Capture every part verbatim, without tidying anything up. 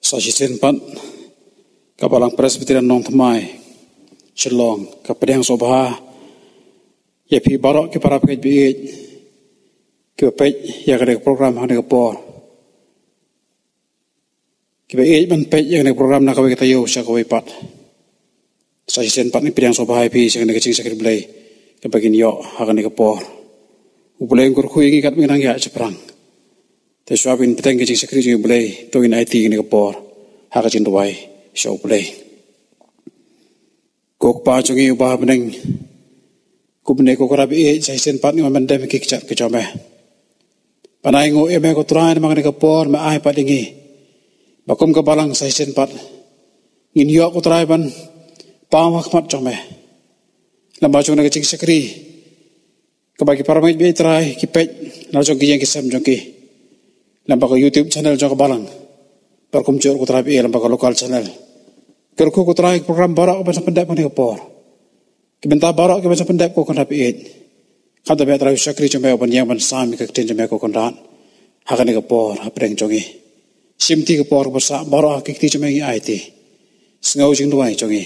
Sa shisien pat ka Balang Presbyterian Nongthymmai Shillong ka pdiang sngewbha ïa phi baroh ki para peit ba ïeit kiba peit ïa kane ka program ha kane ka por, kiba ïeit ban peit ïa kane ka program na kawei ka taïew sha kawei pat. Sa shisien pat ngi pdiang sngewbha ïa phi sha kane ka jingshakri Blei kaba ngin ïoh ha kane ka por. U Blei un kyrkhu ïa ngi katba ngin nang ïaid shaphrang. Te shuwa ban bteng ka jingshakri jong U Blei, to ngin aiti kane ka por ha ka jingduwai sha U Blei. Ko Kpa jong ngi uba ha bneng, kumne ko Kynrad ba ïeit, sa shisien pat ngi wan ban dem ha ki kjat ka jong me. Ban ainguh ïa me ko Trai namar kane ka por me ai pat ïa ngi ba kum ka Balang sa shisien pat ngin ïoh ko Trai ban paw ha khmat jong me. Lem bad jong kane ka jingshakri kaba ki para peit ba ïeit Trai ki peit na jong ki ïing ki sem jong ki, lem bad ka YouTube channel jong ka Balang, bad kumjuh ko Trai ba ïeit lem bad ka local channel. Kyrkhu ko Trai ki program baroh kiban sa pyndep ha kane ka por, ki bynta baroh kiban sa pyndep ko Kynrad ba ïeit. Khamtam me Trai u shakri jong me uban ïeng ban sam ïa ka ktien jong me ko Kynrad ha kane ka por hapdeng jong ngi. Shimti ka por ba sah baroh ha ki kti jong me ngi aiti. Sngew jingduwai jong ngi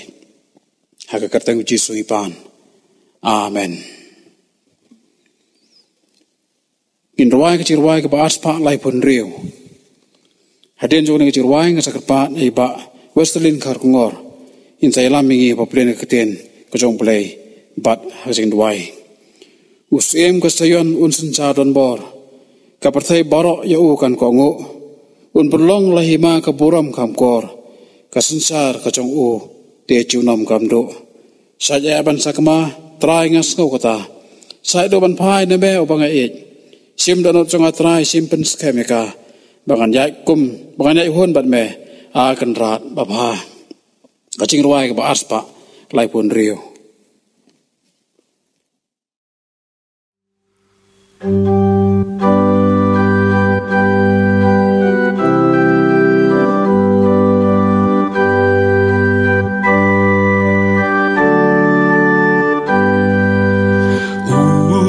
ha ka kyrteng U Jisu ngi pan. Amen. Ngin rwai ka jingrwai kaba arspah laiphew hynriew. Hadien jong kane ka jingrwai nga sa kyrpad ïa i Bah Westerlin Kharkongor, in sa ïalam ïa ngi ba pynlong ka ktien ka jong U Blei bad ha ka jingduwai. U Syiem ka Saion un synshar donbor, ka pyrthei baroh ïa u kan kohnguh. Un pynlong la hima ka burom kham kor, ka synshar ka jong u te junom kham duh. Shait eh ban sakma, Trai nga sngew kata. Shait duh ban phai na me uba nga ïeit. Shim dohnud jong nga Trai, shim pynskhem ïa ka, ba ngan ïaid kum, ba ngan ïaid hun bad me, A Kynrad babha. Ka jingrwai kaba arspah laiphew hynriew. U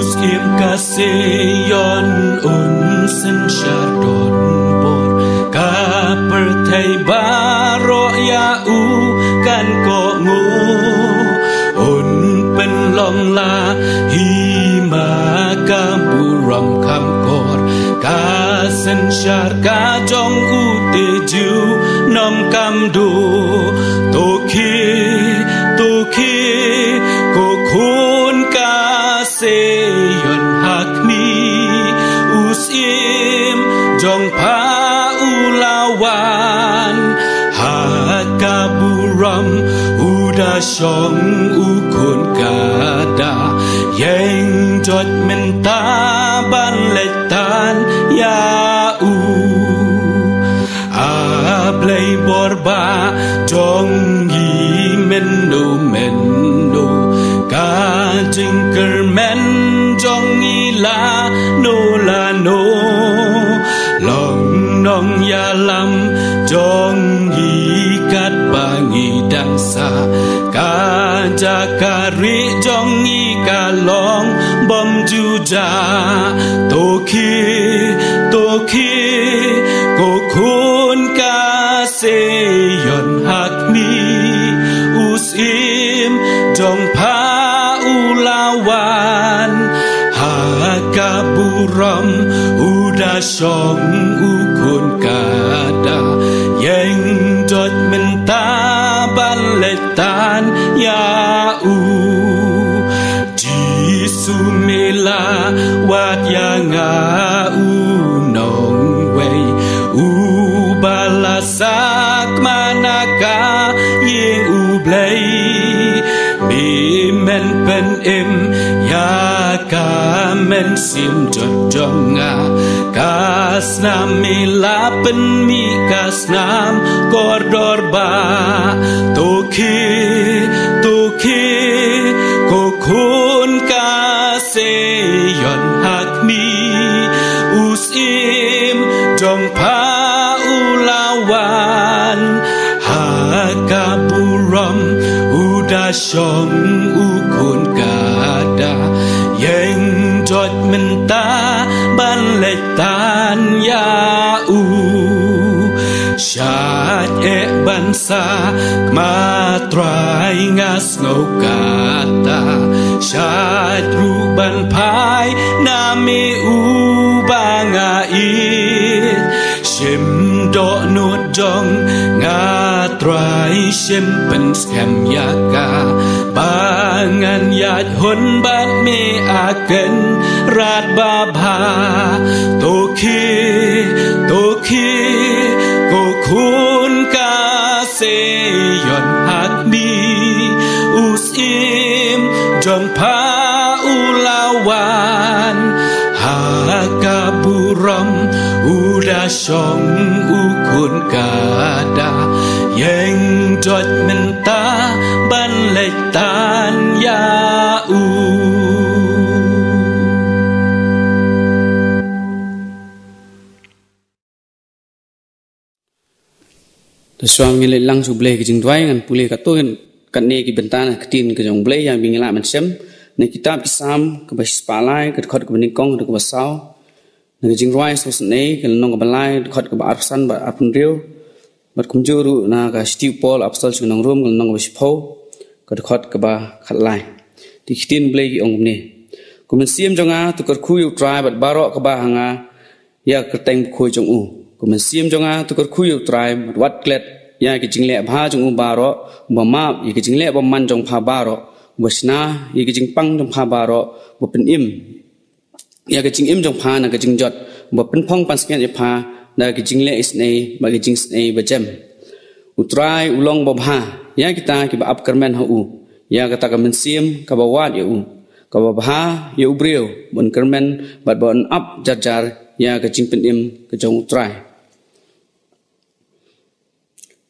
Syiem ka Saion un synshar donbor, ka pyrthei baroh ïa u kan kohnguh. Un pynlong la hima ka burom kham kor, ka synshar ka jong u te junom kham duh. To khie, to khie, ko khun ka Saion ha khmih, U Syiem jong pha u la wan. Ha ka burom u da shong u khun ka da, ïeng joit mynta ban leit tan ïa u. A Blei bor ba jong ngi mynno mynno, ka jingkyrmen jong ngi lano lano. Long nongïalam jong ngi katba ngi dang sah, ka jaka rieh jong ngi ka long bymjujah. To khie, to khie, ko khun ka Saion ha khmih, U Syiem jong pha u la wan. Ha ka burom u da shong u khun ka da, ïeng joit mynta ban leit tan ïa u. Jisu me la wad ïa nga u nongwei, uba la sakma na ka ïing U Blei. Me men pynim ïa ka mynsiem jot jong nga, ka snam me la pynmih ka snam kordor ba. To khie, to khie, ko khun ka Saion ha khmih, U Syiem jong pha u la wan. Ha ka burom u da shong u khun ka da, ïeng joit mynta ban leit tan ïa u. Sha Sa ma Trai nga sngew kata, shait ruh ban phai na me uba nga ïeit. Shim dohnud jong nga Trai, shim pynskhem ïa ka ba ngan ïaid hun bad me ha ka Kynrad babha. To khie, to khie, ko khun ka Seion, ha khmih u syiem jong pha u la wan. Ha ka burom u da shong u khun ka da ïeng jot mynta ban leit tan ïa u. Te shuwa ngin leit lang sha U Blei ka jingduwai, ngan pule katto katne ki bynta na ka ktien ka jong U Blei ïa ba ngin lah ban shem na kitab ki Salm kaba shispah lai, ka dkhot kaba nyngkong haduh kaba saw. Na ka Jingrwai sawsynei, ka lynnong kaba lai, dkhot kaba arphew san bad arphew hynriew. Bad kumjuh ruh na ka shithi u Paul apostol sha ki nong Rom, ka lynnong kaba shiphew, ka dkhot kaba khatlai. Te ki ktien Blei ki ong kumne: Ko mynsiem jong nga, to kyrkhu ïa U Trai, bad baroh kaba ha nga ïa ka kyrteng bakhuid jong u. Ko mynsiem jong nga, to kyrkhu ïa U Trai, bad wat klet ïa ki jingleh bha jong u baroh, uba map ïa ki jingleh bymman jong pha baroh, uba shna ïa ki jingpang jong pha baroh, uba pynim ïa ka jingim jong pha na ka jingjot, uba pynphong pansngiat ïa pha da ka jingleh isynei bad ka jingisynei bajem. U Trai u long babha ïa kita kiba ap kyrmen ha u, ïa kata ka mynsiem kaba wad ïa u. Kaba bha ïa u briew ban kyrmen bad ban ap jar jar ïa ka jingpynim ka jong U Trai.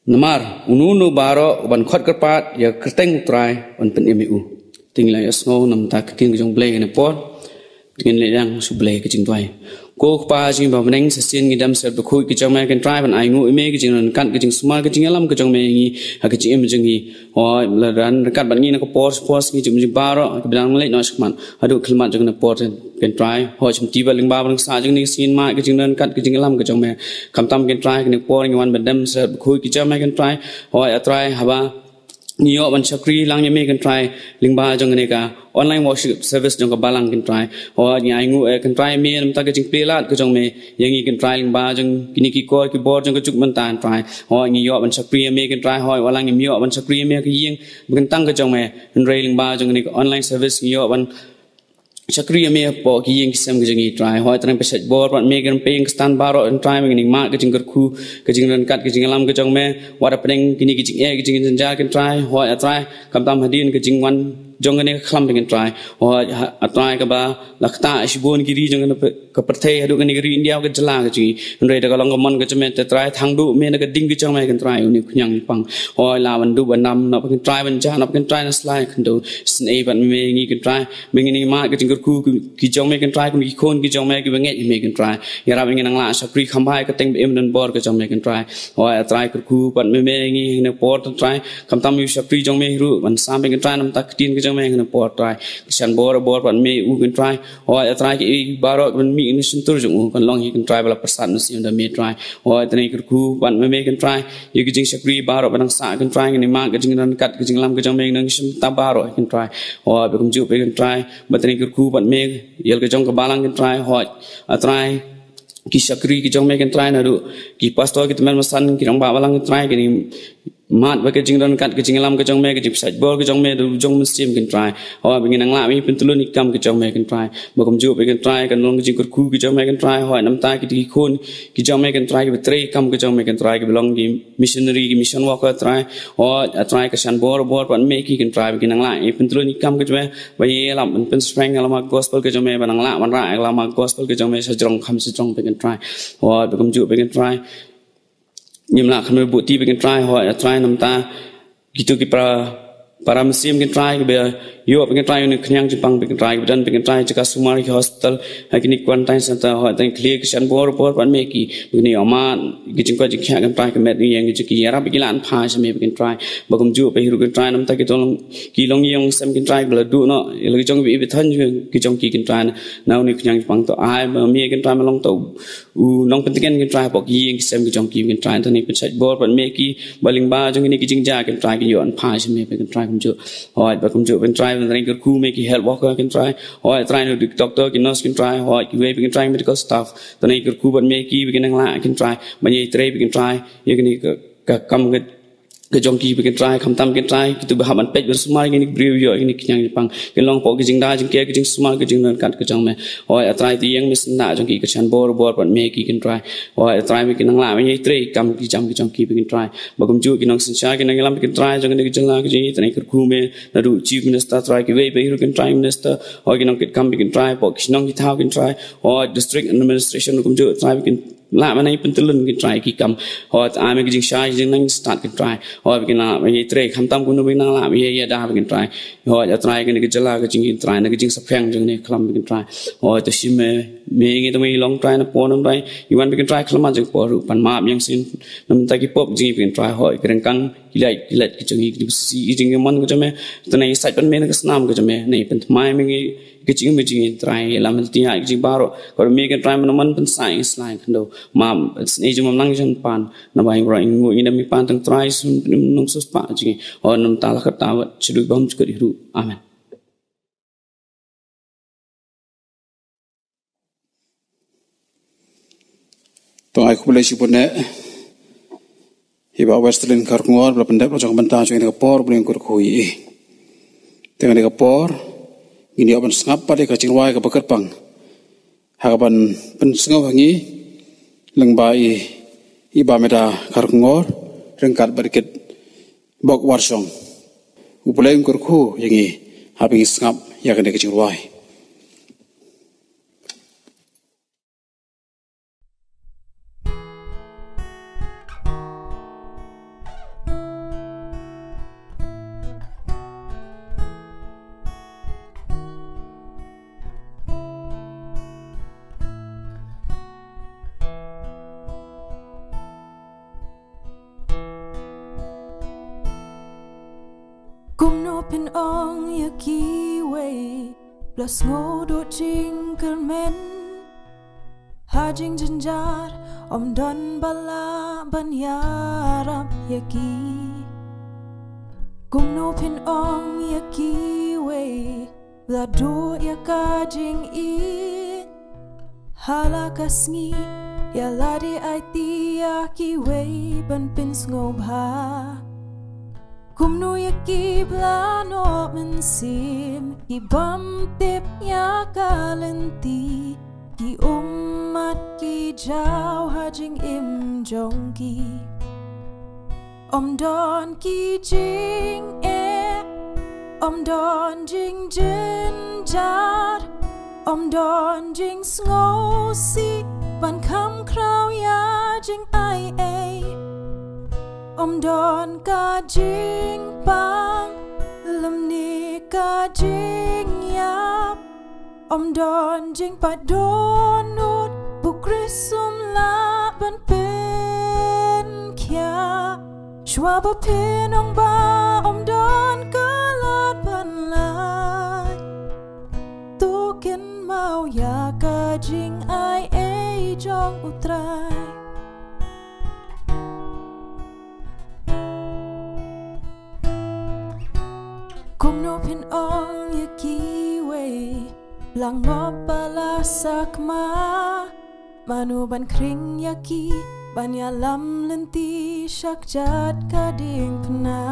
Namar uno uno baroh uban khot kyrpad ïa ka kyrteng U Trai un pynim ïa u. Te ngin ïa sngew na ka bynta ka ktien ka jong U Blei kane por. Te ngin leit lang sha U Blei ka jingduwai. Ko Kpa jong ngi ba ha bneng, sa shisien ngi dem sha ki riewkhuid ki jong me Kynrad ban ainguh ïa me ka jingryngkat, ka jingsumar, ka jingïalam ka jong me ïa ngi ha ka jingim jong ngi. Hooid, la don ryngkat bad ngi na ka por sha ka por, sngi jong ngi baroh kiba dang leit noh shakhmat haduh khyllipmat jong kane ka por, Kynrad. Hooid, shim ti bad lyngba bad ngi sa jong kane ka sngi, mad ka jingryngkat, ka jingïalam ka jong me. Khamtam Kynrad, kane ka por ngi wan ban dem sha ki riewkhuid ki jong me Kynrad. Hooid, A Trai, haba ngi ïoh ban shakri lang ïa me Kynrad lyngba jong kane ka online worship service jong ka balang Kynrad. Hooid, ngi ainguh, eh, Kynrad, ïa me na ka bynta ka jingplie lad ka jong me ïa ngi Kynrad, lyngba jong kine ki kor ki bor jong ka juk mynta Kynrad. Hooid, ngi ïoh ban shakri ïa me Kynrad. Hooid, wat la ngim ïoh ban shakri ïa me ha ka ïing ba kyntang ka jong me, hynrei lyngba jong kane ka online service ngi ïoh ban shakri ïa me hapoh ki ïing ki sem ka jong ngi Trai. Hooid, Trai, pynshait bor bad me, kyrpad ïa ngi Khristan baroh Trai, me, ngi mad ka jingkyrkhu, ka jingryngkat, ka jingïalam ka jong me. Wat hapdeng kine ki jingeh, ki jingjynjar Kynrad. Hooid, A Trai, khamtam hadien ka jingwan jong kane ka khlam Kynrad. Hooid, A Trai, kaba la ktah shibun ki ri jong kane ka pyrthei haduh kane ka ri India, ka jylla ka jong ngi. Hynrei da ka long ka mon ka jong me te Trai, thang duh me na ka ding ka jong me Kynrad, une u khñiang u pang. Hooid, la ban duh ban nam noh Kynrad, ban jah noh Kynrad na sla khyndew. Isynei bad me ïa ngi Kynrad, me, ngi mad ka jingkyrkhu ki jong me Kynrad, kum ki khun ki jong me kiba ngeit ïa me Kynrad. Ïarap ïa ngi nang lah shakri kham bha ïa ka kyrteng ba im donbor ka jong me Kynrad. Hooid, A Trai, kyrkhu bad me ïa ngi ha kane ka por Trai. Khamtam ïa u shakri jong me ruh ban sam bad Kynrad na ka bynta ka ktien ka jong me ha kane ka por Trai. Kyrshan bor bor bad me ïa u Kynrad. Hooid, A Trai, kiei kiei baroh kiban mih na shyntur jong u, kan long hi Kynrad ba la pyrsad mynsiem da me Trai. Hooid, Trai, kyrkhu bad me Kynrad ïa ki jingshakri baroh ba dang sah Kynrad, ngi mad ka jingryngkat, ka jingïalam ka jong me, ngi nang shim ta baroh Kynrad. Hooid, ba kumjuh bad Kynrad, ba Trai, kyrkhu bad me ïa la ka jong ka balang Kynrad. Hooid, A Trai, ki shakri ki jong me Kynrad, naduh ki pastor, ki tymmen basan, ki rangbah balang Kynrad, kine mad ba ka jingryngkat, ka jingïalam ka jong me, ka jingpynshait bor ka jong me, da u jong mynsiem Kynrad. Hooid, ba ngin nang lah ban pyntylun ïa ki kam ka jong me Kynrad. Ba kumjuh bad Kynrad, kan long ka jingkyrkhu ka jong me Kynrad. Hooid, na ka bynta ki khun ki jong me Kynrad, kiba trei kam ka jong me Kynrad, kiba long ki missionary, ki mission worker Trai. Hooid, A Trai, kyrshan bor bor bad me ïa ki Kynrad, ba ngin nang lah ban pyntylun ïa ki kam ka jong me, ba ïalam ban pynshngaiñ ïa ka lama gospel ka jong me, ba nang lah ban rah ïa ka lama gospel ka jong me shajrong kham shajrong bad Kynrad. Hooid, ba kumjuh bad Kynrad, ngim lah kham buh ti bad Kynrad. Hooid, A Trai, na ka bynta kito ki para para mynsiem, Kynrad, kiba ïoh, Kynrad, ïa une u khñiang jingpang, Kynrad, kiba don, Kynrad, jaka sumar, ki hospital, ha kine ki quarantine center, hooid, Trai, khlieh ki shan bor bor pat me ki, ba kine ki ïohmad ki jingkoit jingkhiah, Kynrad, ka met ïeng jong ki, ïarap ïa ki lad pha sha me, Kynrad, ba kumjuh pat hi ruh, Kynrad, namar ki long, ki longïing longsem, Kynrad, ba la duh noh ïa la ki jong ki, ba i ba thon ki jong ki, Kynrad, na une u khñiang jingpang, to ai ba me, Kynrad, me long to u nongpyntngen, Kynrad, hapoh ki ïing ki sem ki jong ki, Kynrad, to ngi pynshait bor pat me ki, ba lyngba jong kine ki jingjia, Kynrad, kin ïoh pha sha me, Kynrad, kumjuh. Hooid, ba kumjuh, Kynrad, ban trei kyrkhu me ki health worker, Kynrad, hooid, Trai, na ki doktor, ki nurse, Kynrad, hooid, kiwei pat, Kynrad, medical staff, to ngi kyrkhu pat me ki, ba kin nang lah, Kynrad, ban ïatrei, Kynrad, ïa kine ka, ka kam ka ka jong ki, Kynrad, khamtam, Kynrad, kito ba hap ban peit ban sumar ïa kine ki briew, ïoh ïa kine ki khñiang jingpang, kin long hapoh ki jingda jingker, ki jingsumar, ki jingdon kat ka jong me. Hooid, A Trai, to ïeng me syndah jong ki, ka shan bor bor pat me ki, Kynrad. Hooid, A Trai, me kin nang lah ban ïatrei kam ki jam ki jong ki, Kynrad, ba kumjuh ki nongsynshar, ki nongïalam, Kynrad, jong kane ka jylla ka jong ngi, to ngi kyrkhu me, naduh Chief Minister, Trai, kiwei pat hi ruh, Kynrad, Minister, hooid, ki nongkitkam, Kynrad, hapoh ki shnong ki thaw, Kynrad, hooid, district administration, kumjuh, Trai, kin lah ban pyntylun, Kynrad, ki kam. Hooid, ai me ki jingshai jingïalang stad, Kynrad. Hooid, ba kin lah ban ïatrei, khamtam kumno ba kin nang lah ban ïada, Kynrad. Hooid, A Trai, kane ka jylla ka jong ngi, Kynrad, na ka jingsaphriang jong kane ka khlam, Kynrad. Hooid, to shim me, me ngi to me long, Trai, na por nang, Trai, ngi wan, Kynrad, khlem jingpor ruh, pan map ïa ngi shisien na bynta ki pop jong ngi, Kynrad. Hooid, ki ryngkang ki lait, ki lait ki jong ngi, ki dei ban shisha ïa ki jingïaman ka jong me, to ngi sait pat me na ka snam ka jong me, ngi pynthymmai me ngi, ki jingim jong ngi, Trai, ïalam, ïa ki jingbaroh, kaba me, Kynrad, me nang ban pynsah ïa ngi sla khyndew. Map, sngewbha jong me nang jan pan, naba ïa ngi baroh ngi nguh ïa me, Kynrad, tang Trai Jisu, nongpynim nongsiewspah jong ngi. Hooid, na bynta la ka daw bad shaduh bymjukut hi ruh. Amen. To ai khublei shibun ïa i Bah Westlin Kharkongor, ba la pyndep la jong ka bynta jong kane ka por, ba la ïeng kyrkhu ïa i. Te kane ka por, ngin ïoh ban sngap pat ïa ka jingrwai kaba kyrpang, ha kaban pynsngew ha ngi lyngba i, i Bah Meda Kharkongor, ryngkat bad i Kit Bok Warshong. U Blei un kyrkhu ïa ngi, haba ngi sngap ïa kane ka jingrwai. Kumno phin ong ïa kiwei, ba la sngew duh jingkyrmen, ha jingjynjar ym don ba lah ban ïarap ïa ki. Kumno phin ong ïa kiwei, ba la duh ïa ka jingïeit, ha la ka sngi ïa lade aiti ïa kiwei ban pynsngewbha. Kumno ïa ki ba la noh mynsiem, ki bym tip ïa ka lynti, ki ummat ki jaw ha jingim jong ki. Ym don ki jingeh, ym don jingjynjar, ym don jingsngewsih ban kham khraw ïa jingaiei. Ym don ka jingpang lymne ka jingïap, ym don jingpait dohnud, ba u Khrist um lah ban pynkhiah. Shuwa ba phin ong ba ym don ka lad ban lait, to kynmaw ïa ka jingaiei jong U Trai. Kumno phin ong ïa kiwei, ba la ngop ba la sakma, mano ban khring ïa ki, ban ïalam lynti sha kjat ka diengphna.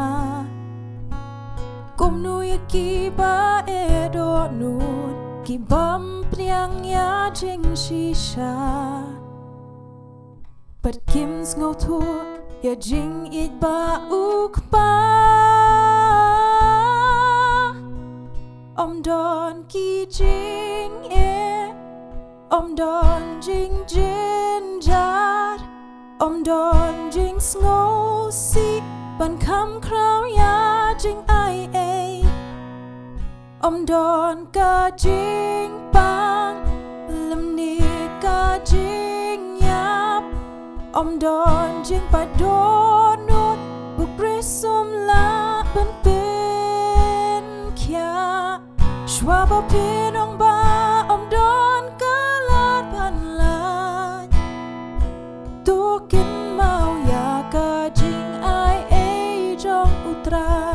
Kumno ïa ki ba eh dohnud, ki bym pdiang ïa jingshisha, bad kim sngewthuh ïa jingïeit ba u Kpa. Ym don ki jingeh, ym don jingjynjar, ym don jingsngewsih ban kham khraw ïa jingai ei. Ym don ka jingpang lymne ka jingïap. Ym don jingpait dohnud, u Khrist um lah ban pynkhiah. Shuwa ba phin ong ba ym don ka lad ban lait, to kynmaw ïa ka jingai ei jong U Trai.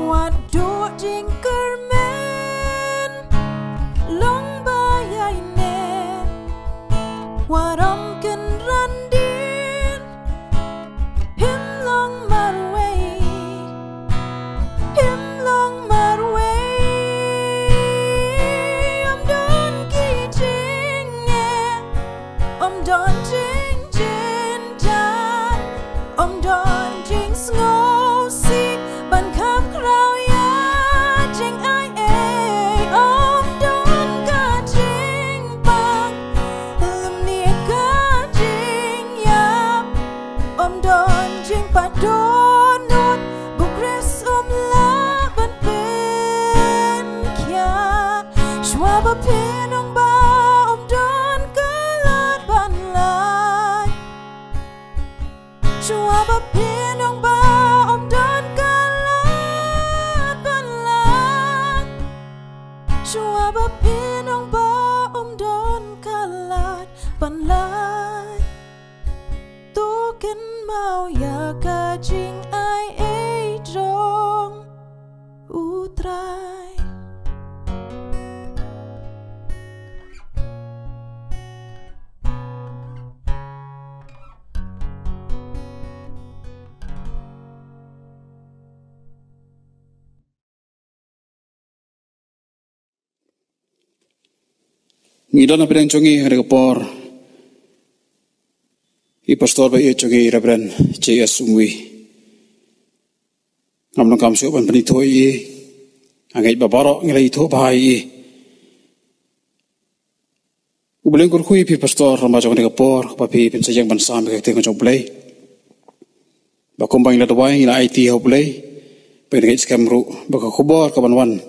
Wat duh jingkyrmen, long ba ïaineh, wat ym kynran dien. Phim long marwei, phim long marwei. Ym don ki jingeh, ym don jingjynjar, ym don jingsngewsih ban kham khraw ïa jingai ei. Ym don ka jingpang lymne ka jingïap. Ym don jingpait dohnud, u Khrist um lah ban pynkhiah. Shuwa ba phin ong ba ym don ka lad ban lait, shuwa ba phin ong ba ym don ka lad ban lait, shuwa ba phin ong ba ym don ka lad ban lait, to kynmaw ïa ka jingai ei jong U Trai. Ngi don ha pdeng jong ngi ha kane ka por i pastor ba ïeit jong ngi, Reverend J S Umwi. Ngam donkam shuh ban pynithuh ïa i, nga ngeit ba baroh ngi la ithuh bha ïa i. U Blei un kyrkhu ïa phi pastor, namar jong kane ka por ba phi phin sa ïeng ban sam ïa ka ktien ka jong U Blei. Ba kumba ngi la duwai, ngi la aiti ha U Blei, ba ngin ngeit skhem ruh ba ka khubor kaban wan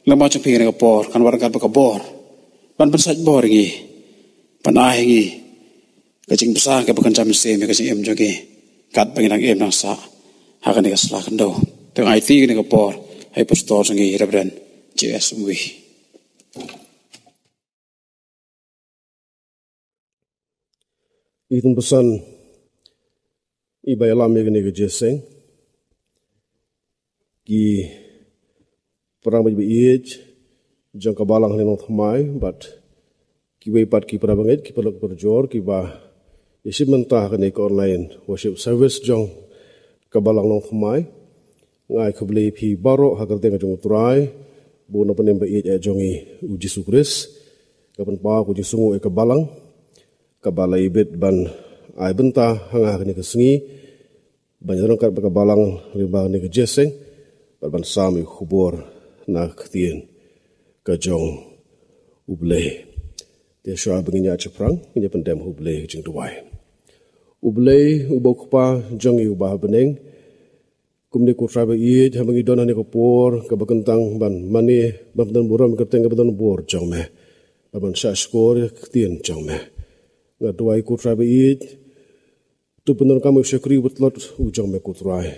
lyngba jong phi ha kane ka por kan wan ryngkat bad ka bor ban pynsait bor ïa ngi, ban ai ïa ngi ka jingbsa kaba kynja mynsiem ïa ka jingim jong ngi, katba ngi dang im dang sah ha kane ka sla khyndew. Te nga aiti kane ka por ha i pastor jong ngi, Reverend J S Umwi. I tymmen basan iba ïalam ïa kane ka jingïaseng, ki para bangeit ba ïeit jong ka balang ha Nongthymmai bad kiwei pat ki para bangeit, ki paralok parajor kiba ïashim bynta ha kane ka online worship service jong ka balang Nongthymmai. Nga ai khublei ïa phi baroh ha ka kyrteng ka jong U Trai, ba u nongpynim ba ïeit jong ngi U Jisu Khrist, ka pynpaw ka jingsngew ïa ka balang kaba la ibit ban ai bynta ha nga ha kane ka sngi, ban ïaroh ryngkat bad ka balang lyngba kane ka jingïaseng bad ban sam ïa ka khubor na ka ktien ka jong U Blei. Te shuwa ba ngin ïaid shaphrang, ngin ïa pyndem ha U Blei ka jingduwai. U Blei, uba U Kpa jong ngi uba ha bneng, kumne ko Trai ba ïeit, haba ngi don ha kane ka por kaba kyntang ban mane, ban pyndonburom ïa ka kyrteng kaba donbor jong me, ban, ban shahshkor ïa ka ktien jong me, nga duwai ko Trai ba ïeit, to pyndonkam ïa u shakri ba tlot u jong me ko Trai.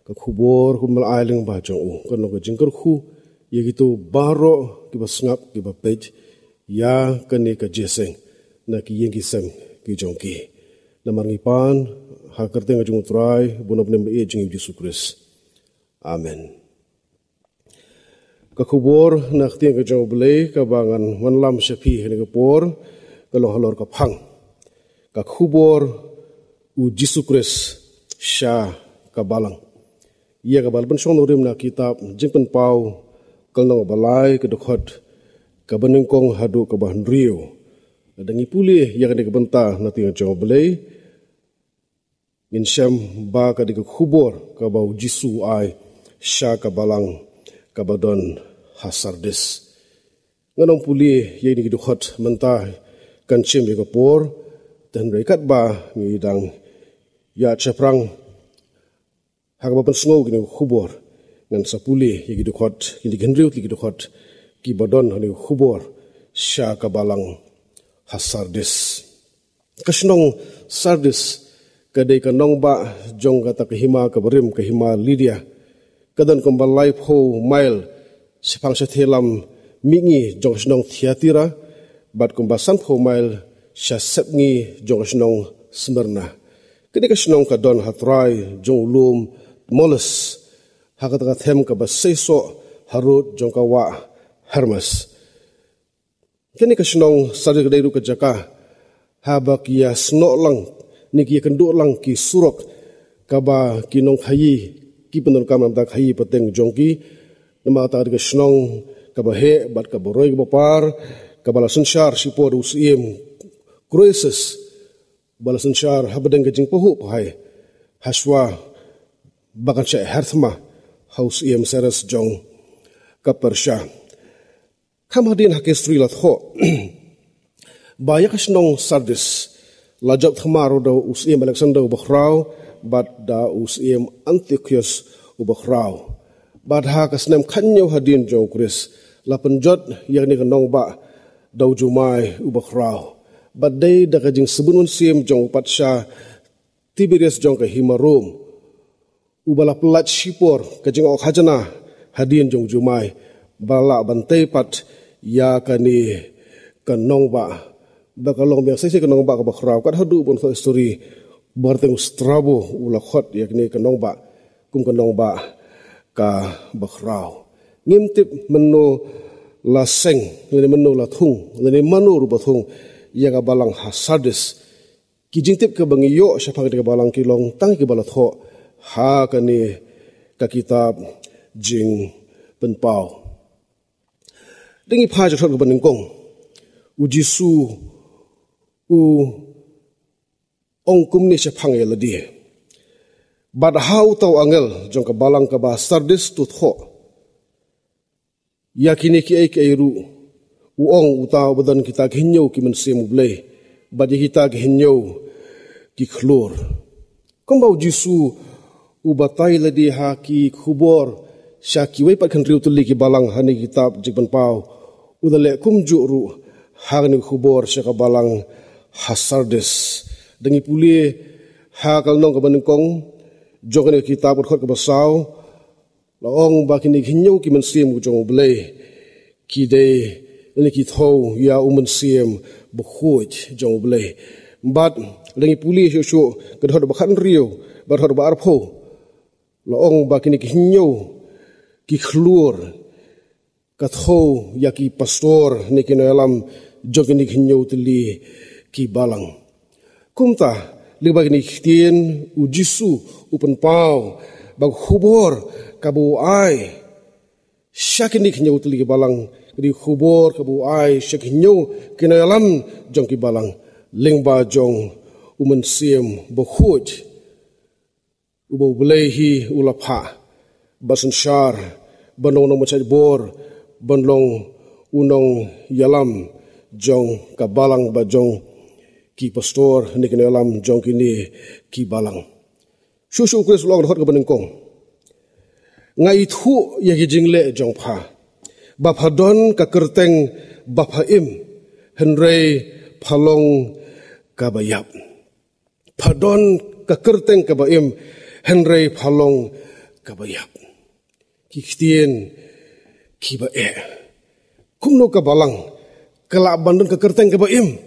Ka khubor kaba me la ai lyngba jong u kan long ka jingkyrkhu ïa kito baroh kiba sngap, kiba peit ïa kane ka jingïaseng na ki ïing ki sem ki jong ki. Namar ngi pan ha ka kyrteng ka jong U Trai, uba u nongpynim ba ïeit jong ngi U Jisu Khrist. Amen. Ka khubor na ka ktien ka jong U Blei kaba ngan wanlam sha phi ha kane ka por ka long halor ka phang: Ka khubor U Jisu Khrist sha ka balang. Ïa kaba la pynshong nongrim na ka kitab Jingpynpaw, ka lynnong ba lai, ka dkhot kaba nyngkong haduh kaba hynriew. Lada ngi pule ïa kane ka bynta na ka ktien ka jong U Blei, ngin shem ba ka dei ka khubor kaba U Jisu u ai sha ka balang kaba don ha Sardis. Ngan ym pule ïa kine ki dkhot mynta, kan shim ïa ka por, te hynrei katba ngi dang ïaid shaphrang Ha kaba pynsngew kine ki khubor, ngan sa pule ïa ki dkhot, kine ki hynriew tylli ki dkhot kiba don ha kane ka khubor sha ka balang ha Sardis. Ka shnong Sardis ka dei ka nongbah jong kata ka hima kaba rim, ka hima Lidia. Ka don kumba laiphew mail shaphang shathie lam mihngi jong ka shnong Thiatira, bad kumba sanphew mail sha sepngi jong ka shnong Smyrna. Kane ka shnong ka don ha trai jong u lum Tmolus, ha kata ka them kaba seisoh harud jong ka wah Hermus. Kane ka shnong Sardis ka dei ruh ka jaka haba ki ïasnoh lang ne ki ïakynduh lang ki surok, kaba ki nongkhaïi ki pyndonkam na ka bynta khaïi pateng jong ki. Namar kata ka dei ka shnong kaba heh bad kaba roi kaba par, kaba la synshar shipor da u syiem Croesus, ba la synshar hapdeng ka jingpahuh pahai hashwa ba kan shah her thma ha u syiem Cyrus jong ka Persia. Kham hadien ha ka history la thoh ba ïa ka shnong Sardis la jop thma ruh da u syiem Alexander uba khraw bad da u syiem Antiochus uba khraw. Bad ha ka snem khathynñiew hadien jong u Khrist la pynjot ïa kane ka nongbah da u Jumai uba khraw. Bad dei da ka jingsbun mynsiem jong u patsha Tiberius jong ka hima Rom, uba la pyllait shipor ka jingong khajna hadien jong u Jumai, ba la lah ban tei pat ïa kane ka nongbah, ba ka long biang shisha ka nongbah kaba khraw. Kat haduh ban thoh history, ba kyrteng u Strabo u la khot ïa kane ka nongbah kum ka nongbah kaba khraw. Ngim tip mynno la seng, lane mynno la thung, lane mano ruh ba thung ïa ka balang ha Sardis. Ki jingtip kiba ngi ïoh shaphang kane ka balang ki long tang kiba la thoh ha kane ka kitab Jingpynpaw. Da ngi phai sha ka dkhot kaba nyngkong, u Jisu u ong kumne shaphang ïa lade: Bad ha uta u angel jong ka balang kaba ha Sardis to thoh ïa kine kiei kiei ruh u ong uta uba don kita ki hynñiew ki mynsiem U Blei bad ïa kita ki hynñiew ki khlur. Kumba u Jisu u batai lade ha ki khubor sha kiwei pat ki hynriew tylli ki balang ha kane ka kitab Jingpynpaw, u da leh kumjuh ruh ha kane ka khubor sha ka balang ha Sardis. Da ngi pule ha ka lynnong kaba nyngkong jong kane ka kitab, ka dkhot kaba saw, la ong ba kine ki hynñiew ki mynsiem jong U Blei ki dei, lane ki thew ïa u Mynsiem Bakhuid jong U Blei. Bad da ngi pule shuh shuh ka dkhot ba khathynriew bad ka dkhot ba arphew, la ong ba kine ki hynñiew ki khlur ka thew ïa ki pastor ne ki nongïalam jong kine ki hynñiew tylli ki balang. Kumta lyngba kine ki ktien, u Jisu u pynpaw ba ka khubor kaba u ai sha kine ki hynñiew tylli ki balang ka dei ka khubor kaba u ai sha ki hynñiew ki nongïalam jong ki balang lyngba jong u Mynsiem Bakhuid, uba U Blei hi u la phah ban synshar ban long u nongpynshait bor, ban long u nongïalam jong ka balang bad jong ki pastor ne ki nongïalam jong kine ki balang. Shuh shuh u Khrist u la ong ha ka dkhot kaba nyngkong: Nga ithuh ïa ki jingleh jong pha, ba pha don ka kyrteng ba pha im, hynrei pha long kaba ïap. Pha don ka kyrteng kaba im, hynrei pha long kaba ïap. Ki ktien kiba eh. Kumno ka balang ka lah ban don ka kyrteng kaba im,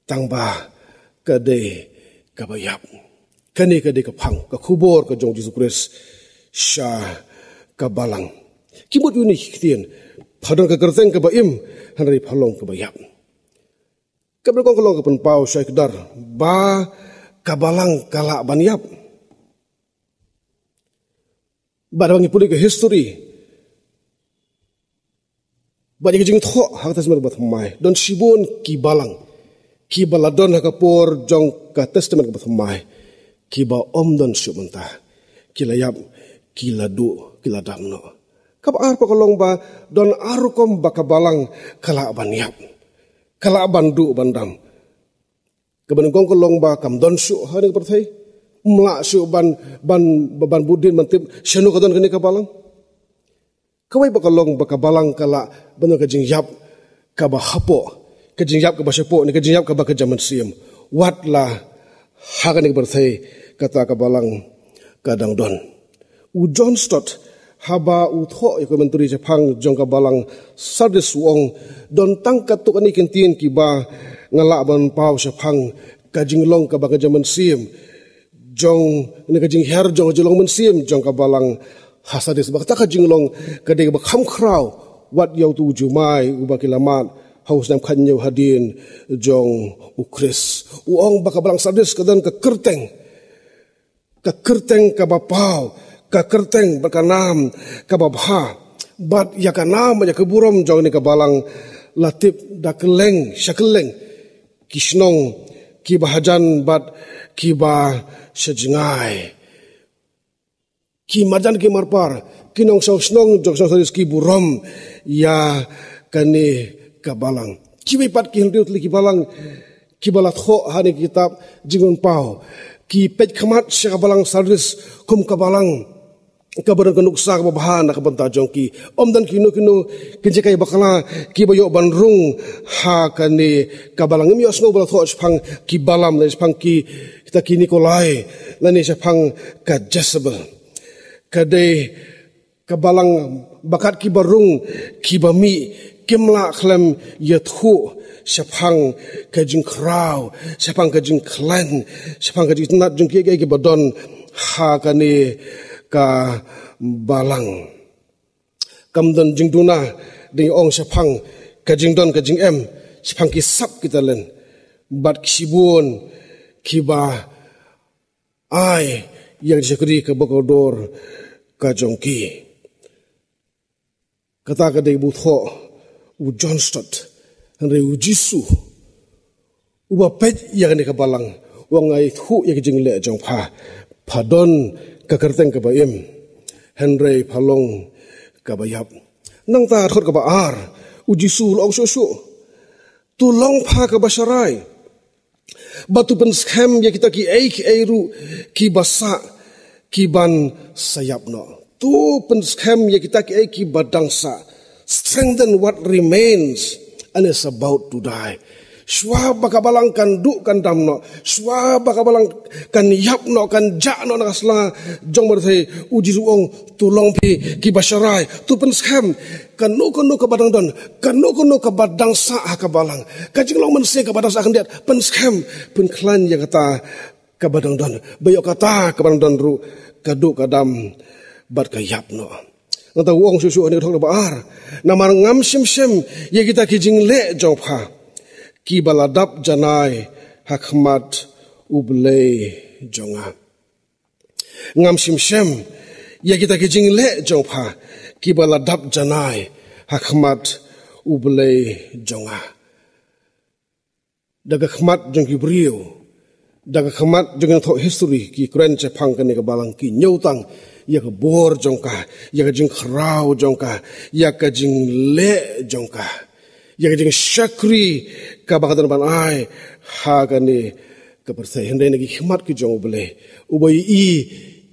tang ba ka dei kaba ïap? Kane ka dei ka phang, ka khubor ka jong u Jisu Khrist sha ka balang. Ki mut ïa une ki ktien: Pha don ka kyrteng kaba im, hynrei pha long kaba ïap. Kaba nyngkong ka long ka pynpaw shai kdar ba ka balang ka lah ban ïap. Bad haba ngi pule ka history bad ïa ka jingthoh ha ka Testament kaba thymmai, don shibun ki balang kiba la don ha ka por jong ka Testament kaba thymmai kiba ym don shuh mynta. Ki la ïap, ki la duh, ki la dam noh. Kaba ar pat ka long ba don ar rukom ba ka balang ka lah ban ïap, ka lah ban duh ban dam. Kaba nyngkong ka long ba kam don shuh ha kane ka pyrthei. Mlah shuh ban, ban, ban bud dien ban tip shano ka don kane ka balang. Kawei pat ka long ba ka balang ka lah ban don ka jingïap kaba hapoh, ka jingïap kaba shapoh, ne ka jingïap kaba kynja mynsiem. Wat la ha kane ka pyrthei kata ka balang ka dang don. U John Stott, haba u thoh ïa ka commentary shaphang jong ka balang Sardis, u ong, don tang katto katne ki kyntien kiba nga lah ban paw shaphang ka jinglong kaba kynja mynsiem jong, ne ka jinghiar jong ka jinglong mynsiem jong ka balang ha Sardis. Ba kata ka jinglong ka dei kaba kham khraw wat ïa uto u jumai uba ki la mad ha u snem khathynñiew hadien jong U Khrist. U ong ba ka balang Sardis ka don ka kyrteng, ka kyrteng kaba paw, ka kyrteng bad ka nam kaba bha. Bad ïa ka nam, ïa ka burom jong kane ka balang la tip da kylleng sha kylleng ki shnong kiba hajan bad kiba sha jngai. Ki marjan ki marpar, ki nongshong shnong jong ka shnong Sardis ki burom ïa kane ka balang. Kiwei pat ki hynriew tylli ki balang kiba la thoh ha kane ka kitab Jingpynpaw ki peit khmat sha ka balang Sardis kum ka balang kaba don ka nuksa kaba bha na ka bynta jong ki. Ym don kino kino ki jinghikai bakla kiba ïoh ban rung ha kane ka balang. Ngim ïohsngew ba la thoh shaphang ki Balaam ne shaphang ki, kita ki Nikolai lane shaphang ka Jezebel. Ka dei ka balang ba kat kiba rung kiba mih, kim lah khlem ïathuh shaphang ka jingkhraw, shaphang ka jingkhlaiñ, shaphang ka jingitynnad jong kiei kiei kiba don ha kane ka balang. Kam don jingduna, dang ong, shaphang ka jingdon ka jingem, shaphang ki sap ki talent, bad ki shibun kiba ai ïa ka jingshakri kaba kordor ka jong ki. Kata ka dei ba u thoh u John Stott. Hynrei U Jisu uba peit ïa kane ka balang, u ong, nga ithuh ïa ka jingleh jong pha. Pha don ka kyrteng kaba im, hynrei pha long kaba ïap. Nangta ha ka dkhot kaba ar, U Jisu u la ong shuh shuh, to long pha kaba sharai, bad to pynskhem ïa kita kiei kiei ruh kiba sah, kiban sa ïap noh. To pynskhem ïa kita kiei kiba dang sah. Strengthen what remains and is about to die. Shuwa ba ka balang kan duh kan dam noh, shuwa ba ka balang kan ïap noh, kan jah noh na ka sla jong ka pyrthei, U Jisu u ong, to long phi kiba sharai, to pynskhem. Kano kano kaba dang don, kano kano kaba dang sah ha ka balang, ka jinglong mynsiem kaba dang sah khyndiat, pynskhem, pynkhlaiñ ïa kata kaba dang don, ba ïoh kata kaba dang don ruh ka duh ka dam bad ka ïap noh. Nangta u ong shuh shuh ha kane ka dkhot kaba ar, namar ngam shym shem ïa kita ki jingleh jong pha kiba la dap janai ha khmat U Blei jong nga. Ngam shym shem ïa kita ki jingleh jong pha kiba la dap janai ha khmat U Blei jong nga. Da ka khmat jong ki briew, da ka khmat jong ki nongthoh history, ki kren shaphang kane ka balang, ki ñiewtang ïa ka bor jong ka, ïa ka jingkhraw jong ka, ïa ka jingleh jong ka, ïa ka jingshakri kaba ka don ban ai ha kane ka pyrthei. Hynrei na ki khmat ki jong U Blei, uba ïohi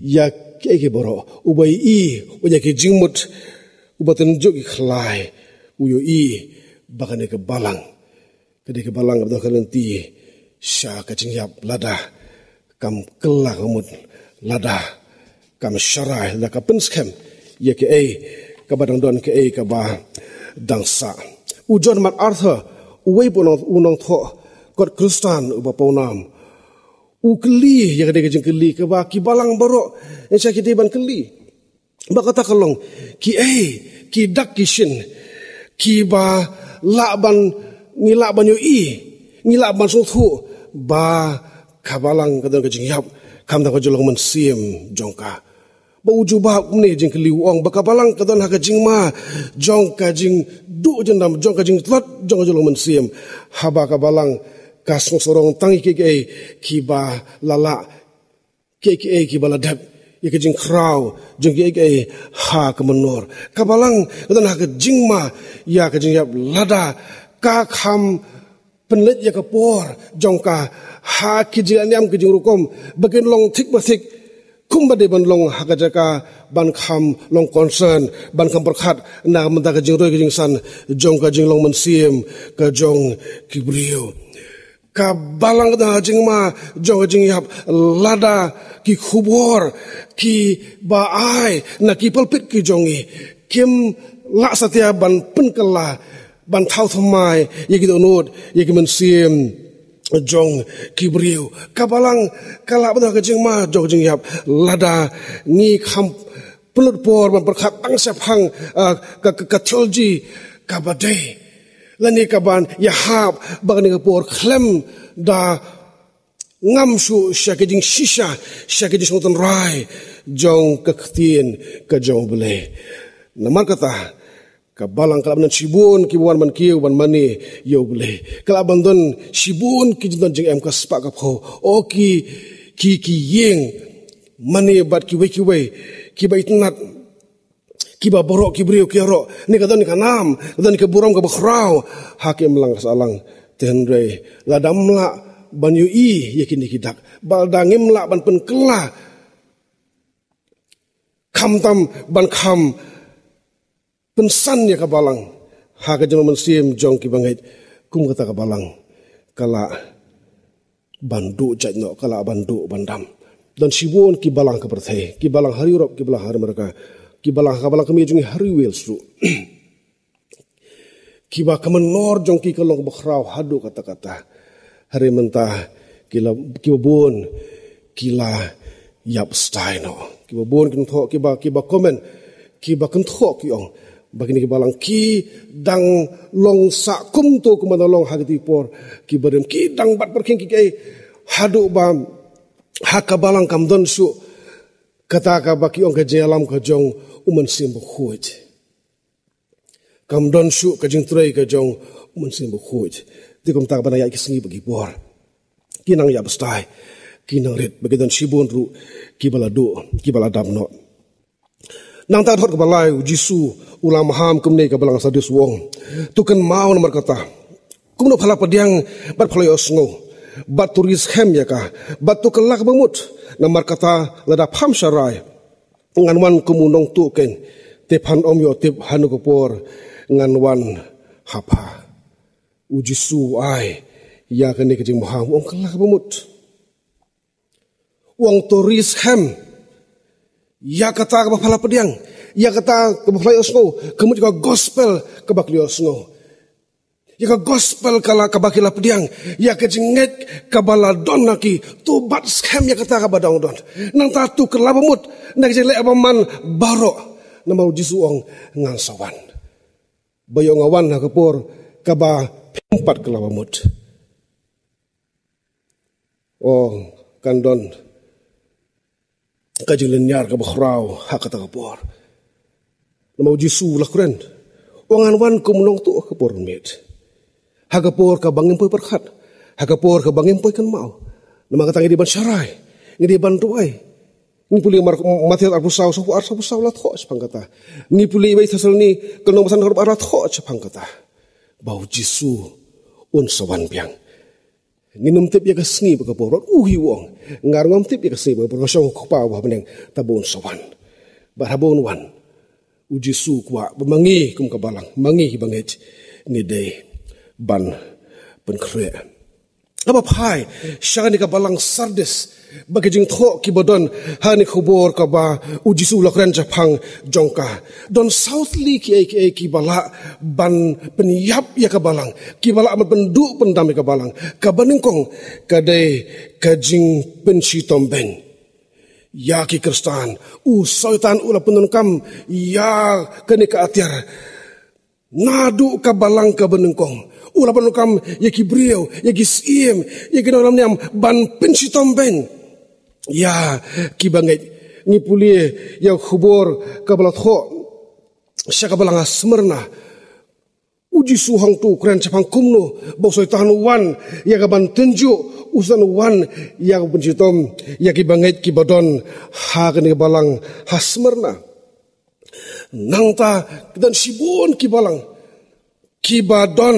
ïa kiei kiei baroh, uba ïohi ïa ki jingmut, uba tynjuh ki khlai, u ïohi ba kane ka balang ka dei ka balang kaba don ka lynti sha ka jingïap lada kam kylla ka mut, lada kam sharai, lada kam pynskhem ïa kaei kaba dang don, kaei kaba dang sah. U John MacArthur, uwei pat u nong, u nongthoh kot Khristan uba pawnam, u kylli ïa kane ka jingkylli kaba ki balang baroh ngi shah ki dei ban kylli. Ba kata ka long, kiei ki dak ki shin kiba lah ban, ngi lah ban ïohi, ngi lah ban sngewthuh ba ka balang ka don ka jingïap, khamtam ka jinglong mynsiem jong ka. Ba u jubab kumne jingkylli, u ong ba ka balang ka don ha ka jingma jong ka jingduh jingdam, jong ka jingtlot jong ka jinglong mynsiem. Haba ka balang ka sngewsarong tang ïa kiei kiei kiba la lah, kiei kiei kiba la dep, ïa ka jingkhraw jong kiei kiei ha ka mynnor. Ka balang ka don ha ka jingma ïa ka jingïap lada ka kham pynleit ïa ka por jong ka ha ki jingniam ki jingrukom ba kin long thik ba thik, kumba dei ban long ha ka jaka ban kham long concern, ban kham pyrkhat na ka bynta ka jingroi ka jingsan jong ka jinglong mynsiem ka jong ki briew. Ka balang ka don ha jingma jong ka jingïap lada ki khubor kiba ai na ki pulpit ki jong ngi kim lah satia ban pynkylla, ban thaw thymmai ïa ki dohnud, ïa ki mynsiem jong ki briew. Ka balang ka lah ban don ha ka jingma jong ka jingïap lada ngi kham pynlut por ban pyrkhat tang shaphang, ah, ka, ka, ka theology kaba dei, lane kaban ïahap ba kane ka por khlem da ngam shuh sha ka jingshisha, sha ka jingshong tynrai jong ka ktien ka jong U Blei. Namar kata, ka balang ka lah ban don shibun kiba wan ban kiew ban mane ïa U Blei. Ka lah ban don shibun ki jingdon jingem ka spah ka phew. O ki, ki, ki ïing mane bad kiwei kiwei kiba itynnad, kiba baroh ki briew ki ïaroh, ne ka don ka nam, ka don ka burom kaba khraw ha ka imlang ka sahlang. Te hynrei lada ym lah ban ïohi ïa kine ki dak, ba lada ngim lah ban pynkylla, khamtam ban kham pynsan ïa ka balang ha ka jinglong mynsiem jong kiba ngeit, kum kata ka balang ka lah ban duh jait noh, ka lah ban duh ban dam. Don shibun ki balang ha ka pyrthei, ki balang ha Europe, ki balang ha Amerika, ki balang ha ka balang kmie jong ngi ha ri Wales ruh, kiba ka mynnor jong ki ka long kaba khraw haduh katta katta. Hynrei mynta ki la, kiba bun ki la ïap stai noh. Kiba bun ki kynthoh, kiba, kiba comment, kiba kynthoh ki ong ba kine ki balang ki dang long sah kumto kumba dang long ha kito ki por kiba rim, ki dang bat pyrkhing ki kaei, haduh ba ha ka balang kam don shuh kata kaba ki ong ka jingïalam ka jong U Mynsiem Bakhuid. Kam don shuh ka jingtrei ka jong U Mynsiem Bakhuid. Te kumta ba nang ïaid ki sngi bad ki por, ki nang ïap stai, ki nang rit, ba ki don shibun ruh kiba la duh, kiba la dam noh. Nangta ha ka dkhot kaba lai, U Jisu u la maham kumne ïa ka balang Sardis, u ong: To kynmaw namar kata, kumno pha la pdiang bad pha la ïohsngew, bad to ri skhem ïa ka, bad to kylla kaba mut. Namar kata lada pham sharai, ngan wan kum u nongtuh keiñ, te phan ym ïoh tip hano ka por ngan wan ha pha. U Jisu u ai ïa kane ka jingmaham, u ong kylla kaba mut. U ong to ri skhem ïa kata kaba pha la pdiang, ïa kata kaba pha la ïohsngew, ka mut ïa ka gospel kaba pha la ïohsngew. Ïa ka gospel ka la kaba ki la pdiang, ïa ka jingngeit kaba la don ha ki, to bat skhem ïa kata kaba dang don. Nangta to kylla ba mut na ka jingleh bymman baroh. Namar U Jisu u ong ngan sa wan. Ba ïoh nga wan ha ka por kaba phim pat kylla ba mut. O, kan don ka jinglynñiar kaba khraw ha kata ka por. Namar U Jisu u la kren, u ong ngan wan kum u nongtuh ha ka por miet, ha ka por kaba ngim poi pyrkhat, ha ka por kaba ngim poi kynmaw. Namar kata ngi dei ban sharai, ngi dei ban duwai. Ngi pule Mar-, Mathaios arphew saw, sawphew ar, sawphew saw la thoh shaphang kata. Ngi pule Wei Thessaloni ka lynnong ba san, dkhot ba ar la thoh shaphang kata, ba U Jisu un sa wan biang. Ngin ym tip ïa ka sngi bad ka por, u hi u ong. Nga ruh ngam tip ïa ka sngi bad ka por, nga shong ha U Kpa uba ha bneng, tangba un sa wan. Bad haba un wan, U Jisu u kwah ba ma ngi kum ka balang, ma ngi kiba ngeit, ngi dei ban pynkhreh. Haba phai sha kane ka balang Sardis, bad ki jingthoh kiba don ha kane ka khubor kaba U Jisu u la kren shaphang jong ka, don saw tylli kiei kiei kiba lah ban pynïap ïa ka balang, kiba lah ban pynduh pyndam ïa ka balang. Kaba nyngkong ka dei ka jingpynshitom beiñ ïa ki Khristan. U Soitan u la pyndonkam ïa kane ka atiar naduh ka balang kaba nyngkong. U la pyndonkam ïa ki briew, ïa ki syiem, ïa ki nongïalam niam ban pynshitom beiñ ïa kiba ngeit. Ngi pule ïa ka khubor kaba la thoh sha ka balang ha Smyrna. U Jisu hangto u kren shaphang kumno ba u Soitan u wan ïa kaban tynjuh, u Soitan u wan ïa kaban pynshitom ïa kiba ngeit kiba don ha kane ka balang ha Smyrna. Nangta ki don shibun ki balang kiba don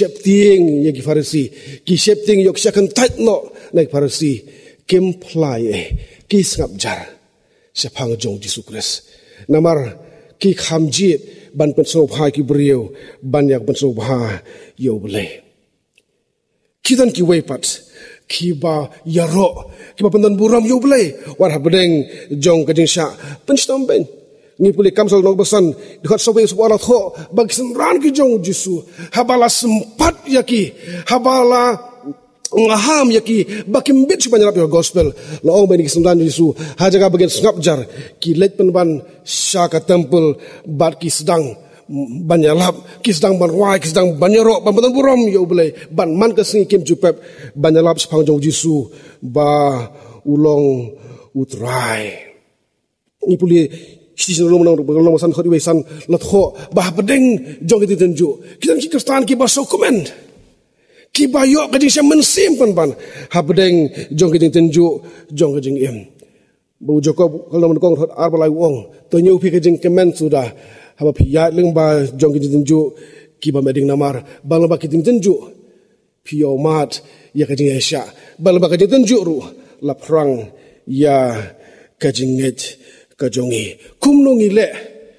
sheptieng ïa ki Pharisi, ki sheptieng ïa ki sha kyntait noh na ki Pharisi, kim phla ei, ki sngap jar shaphang jong Jisu Khrist. Namar ki kham jied ban pynsngewbha ki briew ban ïa ka pynsngewbha ïa U Blei. Ki don kiwei pat kiba ïaroh, kiba pyndon burom ïa U Blei wat hapdeng jong ka jingshah pynshitom beiñ. Ngi pule Kam Salm lynnong ba san, dkhot sawphew saw, la thoh ba ki synran ki jong U Jisu, haba la sympat ïa ki, haba la maham ïa ki ba kim bit shuh ban ïalap ïa ka gospel, la ong ba ïa ki synran U Jisu, ha jaka ba kin sngap jar, ki leit pynban sha ka temple bad ki sdang ban ïalap, ki sdang ban rwai, ki sdang ban ïaroh, ban pyndon burom ïa U Blei, ban man ka sngi kim ju pep ban ïalap shaphang jong U Jisu ba u long U Trai. Ngi pule Shithi Shnong lynnong, lynnong ba san, dkhot wei san, la thoh ba hapdeng jong ki jingtynjuh ki don ki Khristan kiba sngewkmen, kiba ïoh ka jingshah mynsiem pynban hapdeng jong ki jingtynjuh jong ka jingim. Ba u Jakob ka lynnong ba nyngkong, dkhot ar bad lai u ong, to ñiew phi ka jingkmen suda haba phi ïaid lyngba jong ki jingtynjuh kiba mih ding, namar ba lyngba ki jingtynjuh phi ïohmad ïa ka jingïaishah, ba lyngba ka jingtynjuh ruh la phrang ïa ka jingngeit ka jong ngi. Kumno ngi leh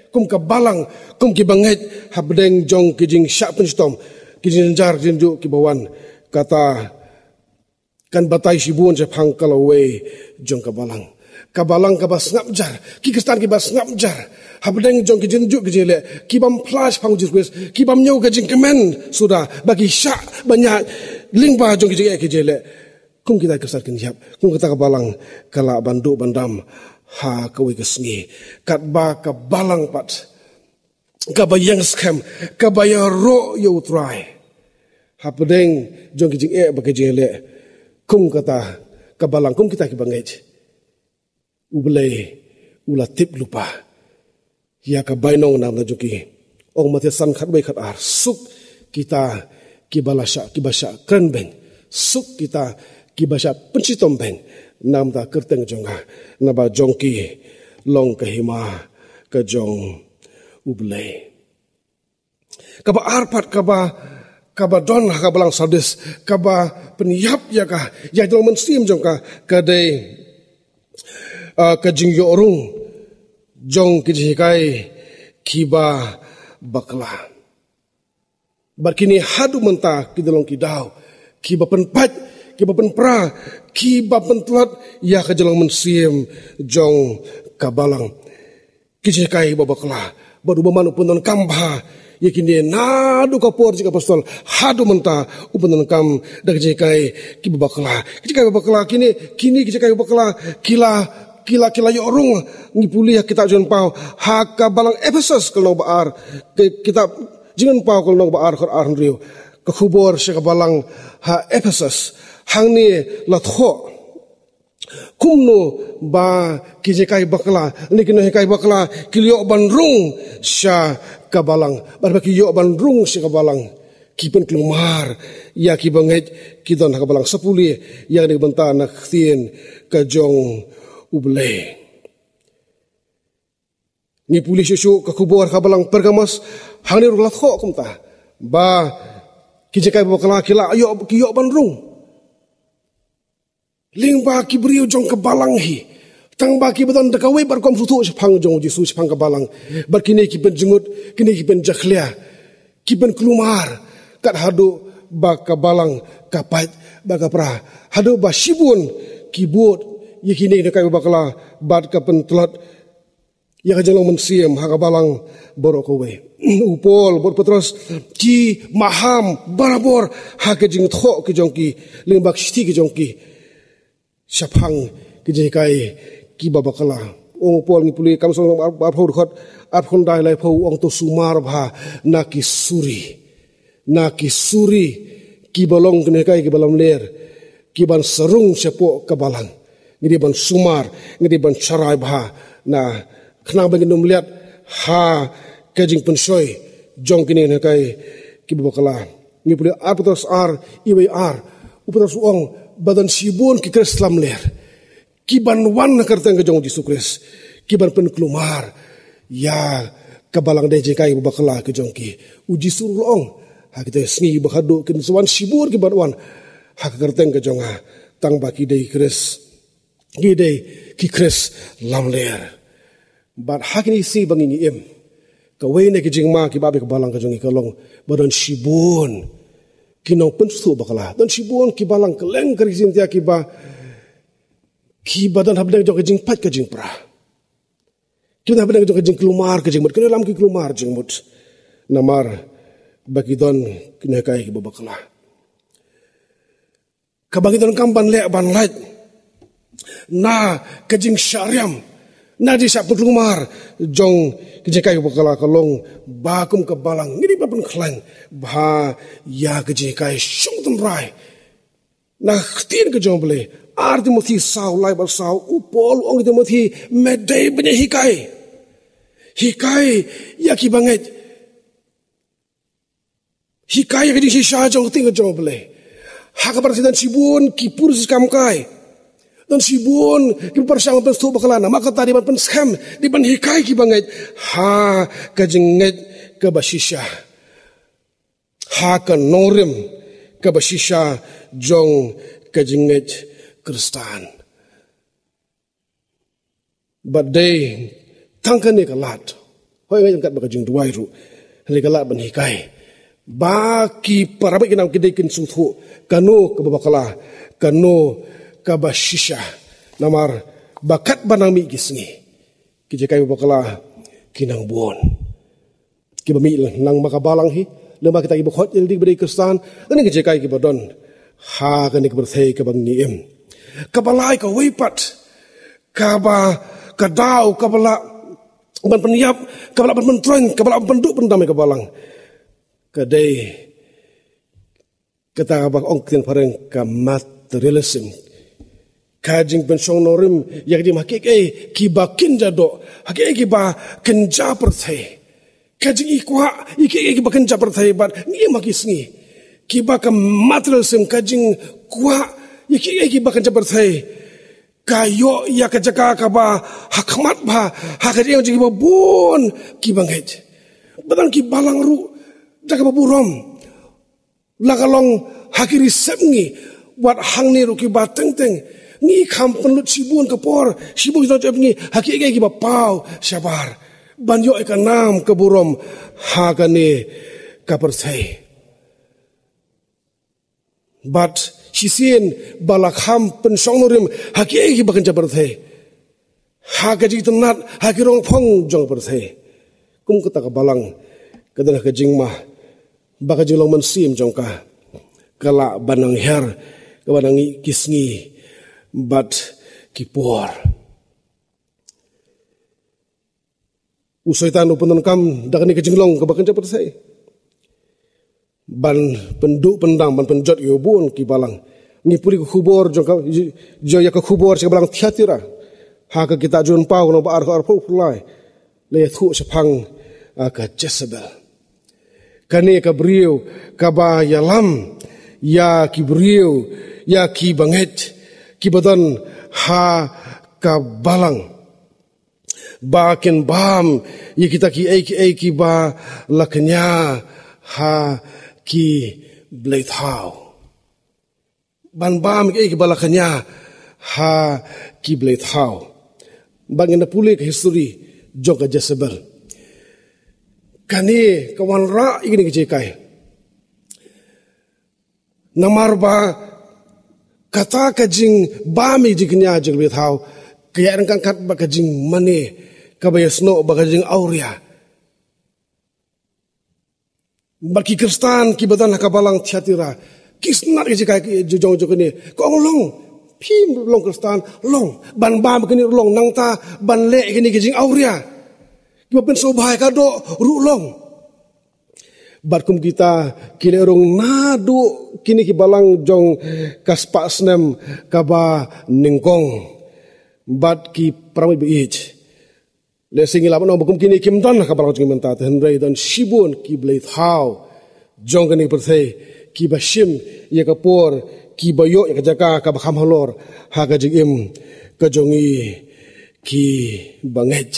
kum ka balang, kum kiba ngeit hapdeng jong ki jingshah pynshitom, ki jingjynjar jingtynjuh kiba wan? Kata kan batai shibun shaphang ka lawei jong ka balang. Ka balang kaba sngap jar, ki Khristan kiba sngap jar hapdeng jong ki jingtynjuh ki jingleh, ki bym phla shaphang U Jisu Khrist, ki bym ñiew ka jingkmen suda ba ki shah ban ïaid lyngba jong ki jingeh ki jingleh. Kum kita ki Khristan kin ïap, kum kata ka balang ka lah ban duh ban dam ha kawei ka sngi. Katba ka balang pat kaba ïeng skhem, kaba ïaroh ïa U Trai hapdeng jong ki jingeh bad ki jingleh, kum kata ka balang, kum kita kiba ngeit, U Blei u la tip lypa ïa ka bainong namar jong ki. Ong Mathaios san, khatwei khatar, suk kita kiba la shah, kiba shah kren beiñ, suk kita kiba shah pynshitom beiñ, namar ka kyrteng jong nga, naba jong ki long ka hima ka jong U Blei. Kaba ar pat kaba, kaba don ha ka balang Sardis, kaba pynïap ïa ka, ïa ka jinglong mynsiem jong ka, ka dei, ah, ka jingïoh rung jong ki jinghikai kiba bakla. Bad kine haduh mynta ki dei long ki daw kiba pynpait, kiba pynpra, kiba pyntlot ïa ka jinglong mynsiem jong ka balang. Ki jinghikai ba bakla, bad uba man u pyndonkam bha ïa kine naduh ka por jong ki apostol haduh mynta, u pyndonkam da ki jinghikai kiba bakla. Ki jinghikai ba bakla kine, kine ki jinghikai ba bakla ki la, ki la, ki la ïoh rung. Ngi pule ha kitab Jingpynpaw, ha ka balang Ephesus ka lynnong ba ar, ki, kitab Jingpynpaw ka lynnong ba ar, dkhot ar hynriew. Ka khubor sha ka balang ha Ephesus. Hangne la thoh kumno ba ki jinghikai bakla, ne ki nonghikai bakla, ki ïoh ban rung sha ka balang. Bad ba ki ïoh ban rung sha ka balang, ki pynkulmar ïa kiba ngeit ki don ha ka balang. Sa pule ïa kane ka bynta na ka ktien ka jong U Blei. Ngi pule shuh shuh ka khubor ka balang Pergamos, hangne ruh la thoh kumta ba ki jinghikai ba bakla ki la ïoh, ki ïoh ban rung. Lyngba ki briew jong ka balang hi. Tang ba ki ba don da kawei bad kawei kum sngewthuh shaphang jong u Jisu shaphang ka balang. Bad kine ki pynjngut, kine ki pynjakhlia, ki pynkulmar kat haduh ba ka balang ka pait bad ka pra. Haduh ba shibun ki bud ïa kine ki jinghikai ba bakla bad ka pyntlot ïa ka jinglong mynsiem ha ka balang baroh kawei. U Paul bad u Petros ki maham barabor ha ka jingthoh ka jong ki lyngba ki shithi ka jong ki shaphang ki jinghikai ki ba bakla. Ong u Paul, ngi pule Kam Song ar, arphew dkhot arphew khyndai, laiphew, ong to sumar bha na ki suri, na ki suri ki ba long ki jinghikai ki ba lamler, ki ban sarung shapoh ka balang. Ngi dei ban sumar, ngi dei ban sharai bha na, khnang ba ngin ym leit ha ka jingpynshoi jong kine ki jinghikai ki ba bakla. Ngi pule ar Petros ar, iwei ar, u Petros u ong ba don shibun ki Khrist lamler ki ban wan ha ka kyrteng ka jong u Jisu Khrist, ki ban pynkulmar ïa ka balang da ki jinghikai ba bakla ka jong ki. U Jisu ruh u ong ha kita ki sngi ba haduh kin sa wan shibun ki ban wan ha ka kyrteng ka jong nga, tang ba ki dei Khrist, ki dei ki Khrist lamler. Bad ha kine ki sngi ba ngi, ngi im, kawei na ki jingma ki ba ap ïa ka balang ka jong ngi ka long ba don shibun ki nongpynsngewthuh bakla, don shibun ki balang kylleng ka ri Jaiñtia ki ba, ki ba don hapdeng jong ka jingpait ka jingpra, ki don hapdeng jong ka jingkulmar ka jingmut, ki don lam ki kulmar jingmut namar ba ki don ki jinghikai ki ba bakla. Kaba ngi donkam ban leh ban lait na ka jingshah riam, na ka jingshah pynkulmar jong ki jinghikai ba bakla ka long ba kum ka balang ngi dei ban pynkhlaiñ bha ïa ka jinghikai shong tynrai. Na ka ktien ka jong U Blei, ar Timothi saw, lai bad saw, u Paul u ong ïa Timothi, me dei ban ïa hikai. Hikai ïa ki bangeit. Hikai ïa ka jingshisha jong ka ktien ka jong U Blei. Ha ka pyrthei don shibun ki pur shisha kam kai. Don shibun ki pyrshang ban pynstad bakla, namar kata dei ban pynskhem, dei ban hikai ki bangeit ha ka jingngeit kaba shisha, ha ka nongrim kaba shisha jong ka jingngeit Khristan. Bad dei tang kane ka lad, hooid, nga ïa kat ba ka jingduwai ruh, kane ka lad ban hikai ba ki para bangeit ki nang, ki dei kin sngewthuh kano kaba bakla, kano kaba shisha. Namar ba katba nang mih ki sngi, ki jinghikai ba bakla ki nang bun. Kiba mih lang ma ka balang hi, lem bad kita kiba khot ïa lade ba dei Khristan, lane ki jinghikai kiba don ha kane ka pyrthei kaba ngi im. Kaba lai, kawei pat kaba, ka daw kaba lah ban pynïap, kaba lah ban pyntroiñ, kaba lah ban pynduh pyndam ïa ka balang, ka dei kata kaba ong ktien phareng ka materialism. Ka jingpynshong nongrim ïa ka jingim ha kiei kiei kiba kynja doh, ha kiei kiei kiba kynja pyrthei. Ka jingikwah ïa kiei kiei kiba kynja pyrthei, bad ngi im ha ki sngi kiba ka materialism, ka jingkwah ïa kiei kiei kiba kynja pyrthei, ka ïoh ïa ka jaka kaba ha khmat bha ha ka jingim jong kiba bun kiba ngeit. Ba don ki balang ruh da kaba burom, la ka long ha ki ri sepngi, wat hangne ruh kiba teng teng. Ngi kham pynlut shibun ka por, shibun ki jingïarap ngi ha kiei kiei kiba paw shabar ban ïoh ïa ka nam ka burom ha kane ka pyrthei. Bad shisien ba la kham pynshong nongrim ha kiei kiei kiba kynja pyrthei, ha ka jingtynnat, ha ki rongphong jong pyrthei. Kum kata ka balang ka don ha ka jingma ba ka jinglong mynsiem jong ka ka lah ban nang hiar, ka ban nang ïa ki sngi bad ki por. U Soitan u pyndonkam da kane ka jinglong kaba kynja pyrthei ban pynduh pyndam, ban pynjot ïa u bun ki balang. Ngi pule ka khubor jong ka, jong ïa ka khubor sha ka balang Thiatira, ha ka kitab Juan Paw, nong ba ar, arphew lai, la ïathuh shaphang, ah, ka Jezebel. Kane ka briew kaba ïalam ïa ki briew, ïa ki bangeit kiba don ha ka balang. Ba kin bam ïa kita kiei kiei kiba la kñia ha ki bleithaw. Ban bam kiei kiei kiba la kñia ha ki bleithaw. Ba ngin da pule ka history jong ka Jezebel. Kane ka wanrah ïa kine ki jinghikai. Namar ba kata ka jingbam ïa ka jingkñia jong ki bleithaw ka ïaid ryngkat bad ka jingmane kaba ïasnoh bad ka jingawria. Bad ki Khristan kiba don ha ka balang Thiatira ki sngap ïa ka jinghikai jong jong kine, ka ong long, phim long Khristan long, ban bam kine ruh long, nangta ban leh kine ki jingawria kiba pynsngewbha ïa ka doh ruh long. Bad kum kita ki leh rung naduh kine ki balang jong ka spah snem kaba nyngkong. Bad ki para baieit, lehse ngi lah ban ong ba kum kine kim don ha ka balang jong ngi mynta, te hynrei don shibun ki bleithaw jong kane ka pyrthei kiba shim ïa ka por, kiba ïoh ïa ka jaka kaba kham halor ha ka jingim ka jong ngi kiba ngeit.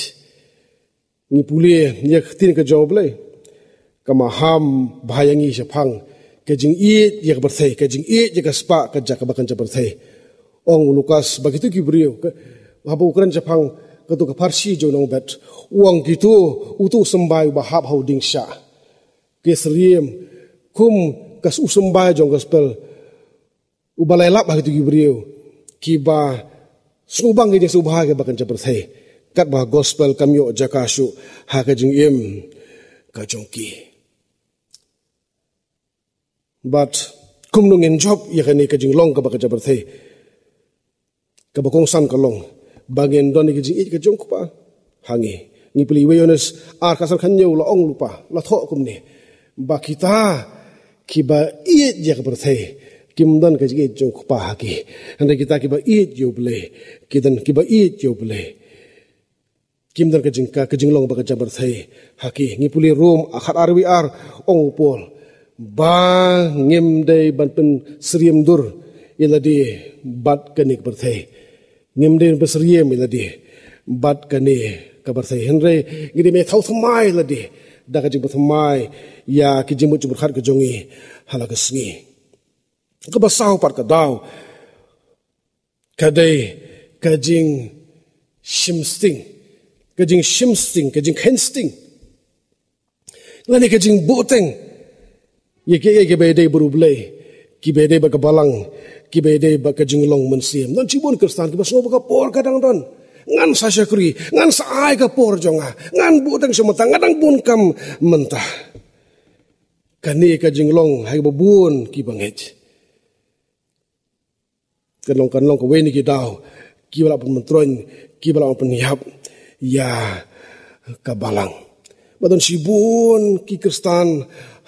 Ngi pule ïa ka ktien ka jong U Blei. Ka maham bha ïa ngi shaphang ka jingïeit ïa ka pyrthei, ka jingïeit ïa ka spah ka jaka ba kynja pyrthei. Ong u Lukas ba kito ki briew ka, haba u kren shaphang kato ka pharshi jong nongbet, u ong kito, uto u symbai uba hap ha u dieng shah, ki syriem kum ka s-, u symbai jong gospel, uba la ïalap ha kito ki briew kiba sngewbang ki jingsngewbha kiba kynja pyrthei, katba gospel kam ïoh jaka shuh ha ka jingim ka jong ki. Bad kumno ngin jop ïa kane ka jinglong kaba kynja pyrthei? Kaba kongsan ka long ba ngin don ïa ka jingïeit ka jong U Kpa ha ngi. Ngi pule Wei Ïoannis ar, ka san khatñiew, la ong lypa, la thoh kumne, ba kita kiba ïeit ïa ka pyrthei kim don ka jingïeit jong U Kpa ha ki. Hynrei kita kiba ïeit ïa U Blei, ki don, kiba ïeit ïa U Blei, kim don ka jingka, ka jinglong ba kynja pyrthei ha ki. Ngi pule Rom khat ar, wei ar, ong u Paul ba ngim dei ban pynsyriem dur ïa lade bad kane ka pyrthei. Ngim dei ban pynsyriem ïa lade bad kane ka pyrthei, hynrei ngi dei ban thaw thymmai ïa lade da ka jingpynthymmai ïa ki jingmut jingpyrkhat ka jong ngi ha la ka sngi. Kaba saw pat ka daw ka dei ka jingshim sting, ka jingshim sting, ka jingkheiñ sting, lane ka jingbuhteng ïa kiei kiei kiba ïadei bad U Blei, kiba ïadei bad ka balang, kiba ïadei bad ka jinglong mynsiem. Don shibun Khristan kiba sngew ba ka por ka dang don, ngan sa shakri, ngan sa ai ka por jong nga, ngan buhteng sha mynta, nga dang bun kam mynta. Kane ka jinglong ha kiba bun kiba ngeit. Kan long, kan long kawei na ki daw kiba lah ban pyntroiñ, kiba lah ban pynïap ïa ka balang. Ba don shibun ki Khristan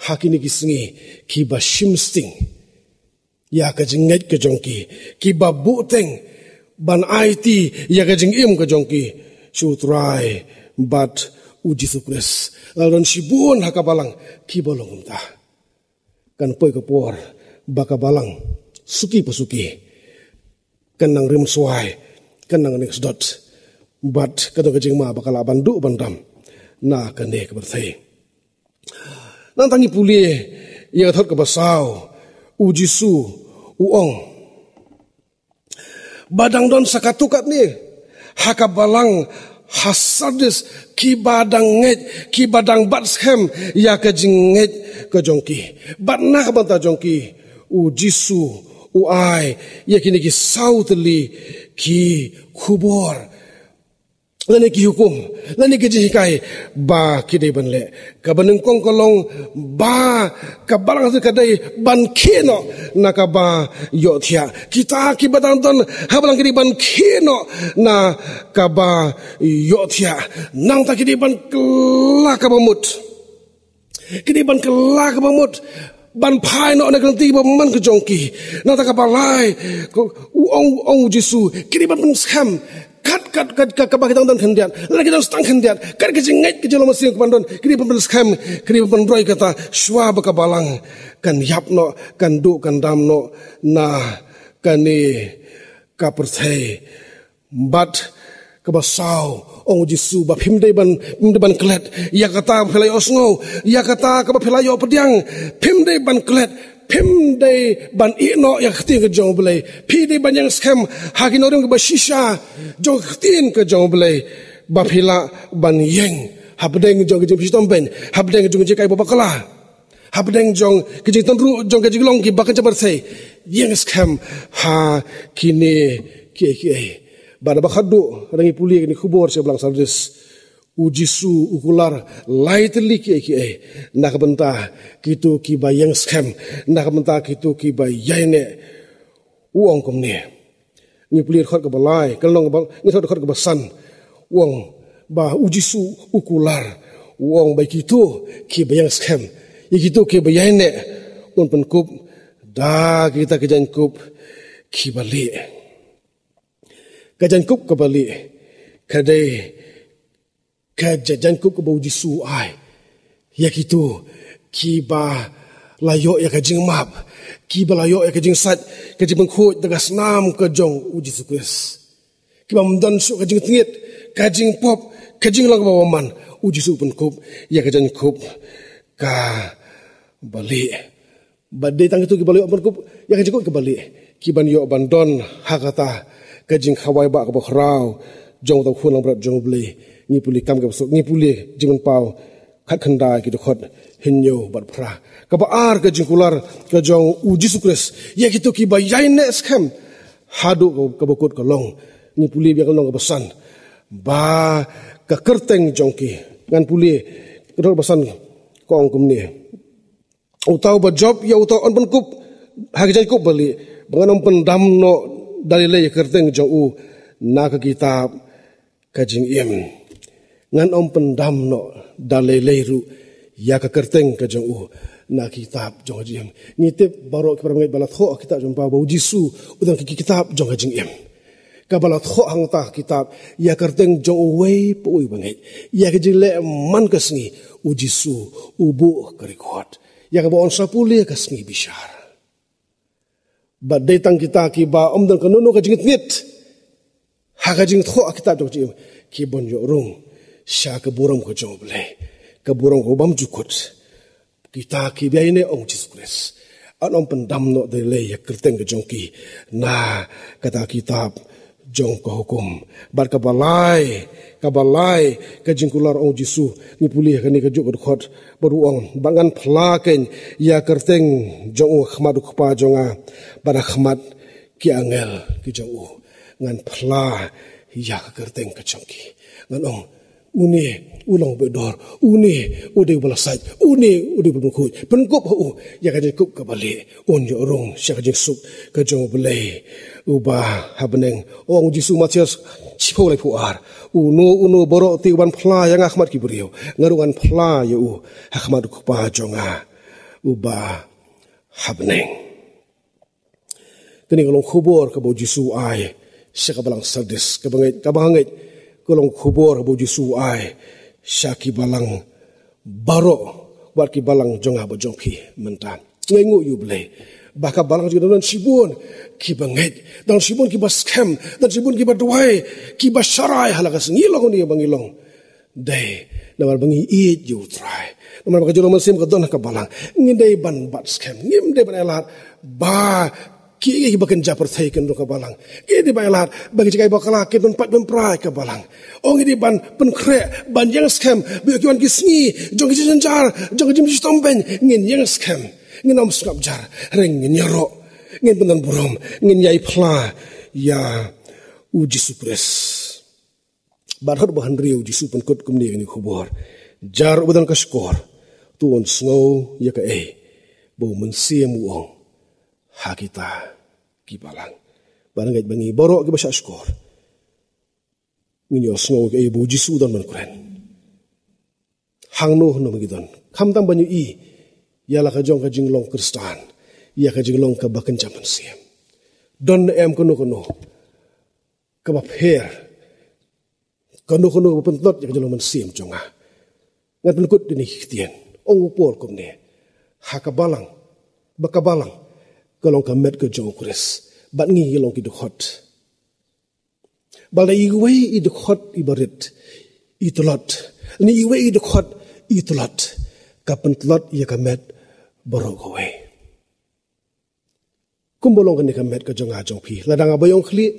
ha kine ki sngi kiba shim sting ïa ka jingngeit ka jong ki, kiba buhteng ban aiti ïa ka jingim ka jong ki sha U Trai bad U Jisu Khrist. La don shibun ha ka balang kiba long kumta. Kan poi ka por ba ka balang suki pa suki kan nang rim swai, kan nang ning sdot, bad ka don ka jingma ba ka lah ban duh ban dam na kane ka pyrthei. Nangta ngi pule ïa ka dkhot kaba saw, U Jisu u ong ba dang don sa katto katne ha ka balang ha Sardis kiba dang ngeit, kiba dang bat skhem ïa ka jingngeit ka jong ki. Bad na ka bynta jong ki U Jisu u ai ïa kine ki saw tylli ki khubor, lane ki hukum, lane ki jinghikai ba ki dei ban leh. Kaba nyngkong ka long ba ka balang ka dei ban khie noh na kaba ïohthiah. Kita kiba dang don ha balang ki dei ban khie noh na kaba ïohthiah. Nangta ki dei ban kylla kaba mut. Ki dei ban kylla kaba mut ban phai noh na ka lynti ba man ka jong ki. Nangta kaba lai, u ong, u ong U Jisu, ki dei ban pynskhem kat, kat, kat, kat kaba ki dang don khyndiat, lane ki dang sdang khyndiat, kat ka jingngeit ka jinglong mynsiem kaba don, ki dei ban pynskhem, ki dei ban pynroi kata shuwa ba ka balang kan ïap noh, kan duh kan dam noh na kane ka pyrthei. Bad Kaba saw, ong u Jisu, ba phim dei ban, phim dei ban klet ïa kata ba phi la ïohsngew, ïa kata kaba phi la ïoh pdiang. Phim dei ban klet, phim dei ban ïeh noh ïa ka ktien ka jong U Blei. Phi dei ban ïeng skhem ha ki nongrim kiba shisha jong ka ktien ka jong U Blei, ba phi lah ban ïeng hapdeng jong ka jingshitom beiñ, hapdeng jong ka jingïakai ba bakla, hapdeng jong ka jingtynruh jong ka jinglong kiba kynja pyrthei. Ïeng skhem ha kine kiei kiei. Bad naba khatduh, lada ngi pule kane ka khubor sha ka balang Sardis, u Jisu u kular lai tylli kiei kiei na ka bynta kito kiba ïeng skhem, na ka bynta kito kiba ïaineh. U ong kumne. Ngi pule dkhot kaba lai, ka lynnong kaba, ngi thoh dkhot kaba san. U ong ba u Jisu u kular, u ong ba ïa kito kiba ïeng skhem, ïa kito kiba ïaineh, un pynkup da kita ki jaiñkup kiba lieh. Ka jaiñkup kaba lieh ka dei ka ja-, jaiñkup kaba u Jisu u ai ïa kito kiba la ïoh ïa ka jingmap, kiba la ïoh ïa ka jingsait, ka jingpynkhuid da ka snam ka jong u Jisu Khrist. Kiba ym don shuh ka jingtngit, ka jingpop, ka jinglong kaba bymman, u Jisu u pynkup ïa ka jaiñkup kaba lieh. Bad dei tang kito kiba la ïoh ban kup ïa ka jingkup kaba lieh ki ban ïoh ban don ha kata ka jingkhawai bah kaba khraw jong uta u Khun langbrot jong U Blei. Ngi pule Kam ki Apostol, ngi pule Jingpynpaw khatkhyndai, ki dkhot hynñiew bad phra. Kaba ar, ka jingkular ka jong u Jisu Khrist ïa kito kiba ïaineh skhem haduh ka, kaba kut ka long. Ngi pule biang ka lynnong kaba san, ba ka kyrteng jong ki. Ngan pule ka dkhot ba san, ka ong kumne. Uta uba jop ïa uta un pynkup ha ka jaiñkup ba lieh, ba ngan ym pyndam noh da lei lei ïa ka kyrteng jong u na ka kitab ka jingim. Ngan ym pyndam noh da lei lei ruh ïa ka kyrteng ka jong u na ka kitab jong ka jingim. Ngi tip baroh ki para bangeit ba la thoh ha ka kitab Jingpynpaw ba u Jisu u don ka kitab jong ka jingim. Kaba la thoh hangta ha ka kitab ïa ka kyrteng jong uwei pa uwei u bangeit. Ïa ka jingleh man ka sngi, u Jisu u buh ka record. Ïa kaba yn sa pule ka sngi bishar. Bad dei tang kita kiba ym don kano kano ka jingtngit ha ka jingthoh ha ka kitab jong ka jingim ki ban ïoh rung sha ka burom ka jong U Blei, ka burom kaba ym jukut. Kita kiba ïaineh, ong Jisu Khrist, ngan ym pyndam noh da lei lei ïa ka kyrteng ka jong ki na kata ka kitab jong ka hukum. Bad kaba lai, kaba lai ka jingkular, ong Jisu, ngi pule ha kane kajuh ka dkhot bad u ong, bad ngan phla keiñ ïa ka kyrteng jong u ha khmat u Kpa jong nga bad ha khmat ki angel ki jong u. Ngan phla ïa ka kyrteng ka jong ki. Ngan ong, une u long u beh dor, une u dei uba la sait, une u dei uba la pynkhuid. Pynkup ha u ïa ka jingkup kaba lieh, un ïoh rung sha ka jingsuk ka jong U Blei uba ha bneng. Ong Jisu, Mathaios shiphew laiphew ar, uno uno baroh te u ban phla ïa nga ha khmat ki briew, nga ruh ngan phla ïa u ha khmat u Kpa jong nga uba ha bneng. Kane ka long ka khubor kaba u Jisu u ai sha ka balang Sardis. Kaba ngeit, kaba ngeit, ka long ka khubor kaba u Jisu u ai sha ki balang baroh, wat ki balang jong nga bad jong phi mynta. Nga ainguh ïa U Blei ba ka balang jong ngi don shibun kiba ngeit, don shibun kiba skhem, don shibun kiba duwai, kiba sharai ha la ka sngi long ne ba ngi long. Dei namar ba ngi ïeit ïa U Trai. Namar ba ka jinglong mynsiem ka don ha ka balang. Ngim dei ban bat skhem, ngim dei ban ai lad ba ki, ki, kiba kynja pyrthei kin rung ha ka balang. Ngim dei ban ai lad ba ki jingïakai bakla kin pynpait pynpra ïa ka balang. Ym, ngim dei ban pynkhreh, ban ïeng skhem ba ïoh ki wan ki sngi jong ka jingjynjar, jong ka jingshitom beiñ. Ngin ïeng skhem, ngin ym sngap jar, hynrei ngin ïaroh, ngin pyndonburom, ngin ïai phla ïa u Jisu Khrist. Bad ha dkhot ba hynriew Jisu u pynkut kumne ïa kane ka khubor: Jar uba don ka shkor, to un sngew ïa kaei ba u Mynsiem u ong ha kita ki balang. Bad nga ngeit ba ngi baroh kiba shah shkor ngin ïohsngew ïa kaei ba u Jisu u don ban kren. Hangno hangno ma ngi don, khamtam ban ïohi ïa la ka jong ka jinglong Khristan, ïa ka jinglong kaba kynja mynsiem, don ne em kano kano kaba pher, kano kano kaba pyntlot ïa ka jinglong mynsiem jong nga, ngan pynkut da kine ki ktien. Ong u Paul kumne ha ka balang, ba ka balang ka long ka met ka jong u Khrist, bad ngi ngi long ki dkhot. Ba lada iwei i dkhot iba rit i tlot, ne iwei i dkhot i tlot, ka pyntlot ïa ka met baroh kawei. Kumba long kane ka met ka jong nga jong phi, lada nga ba ïong khlieh,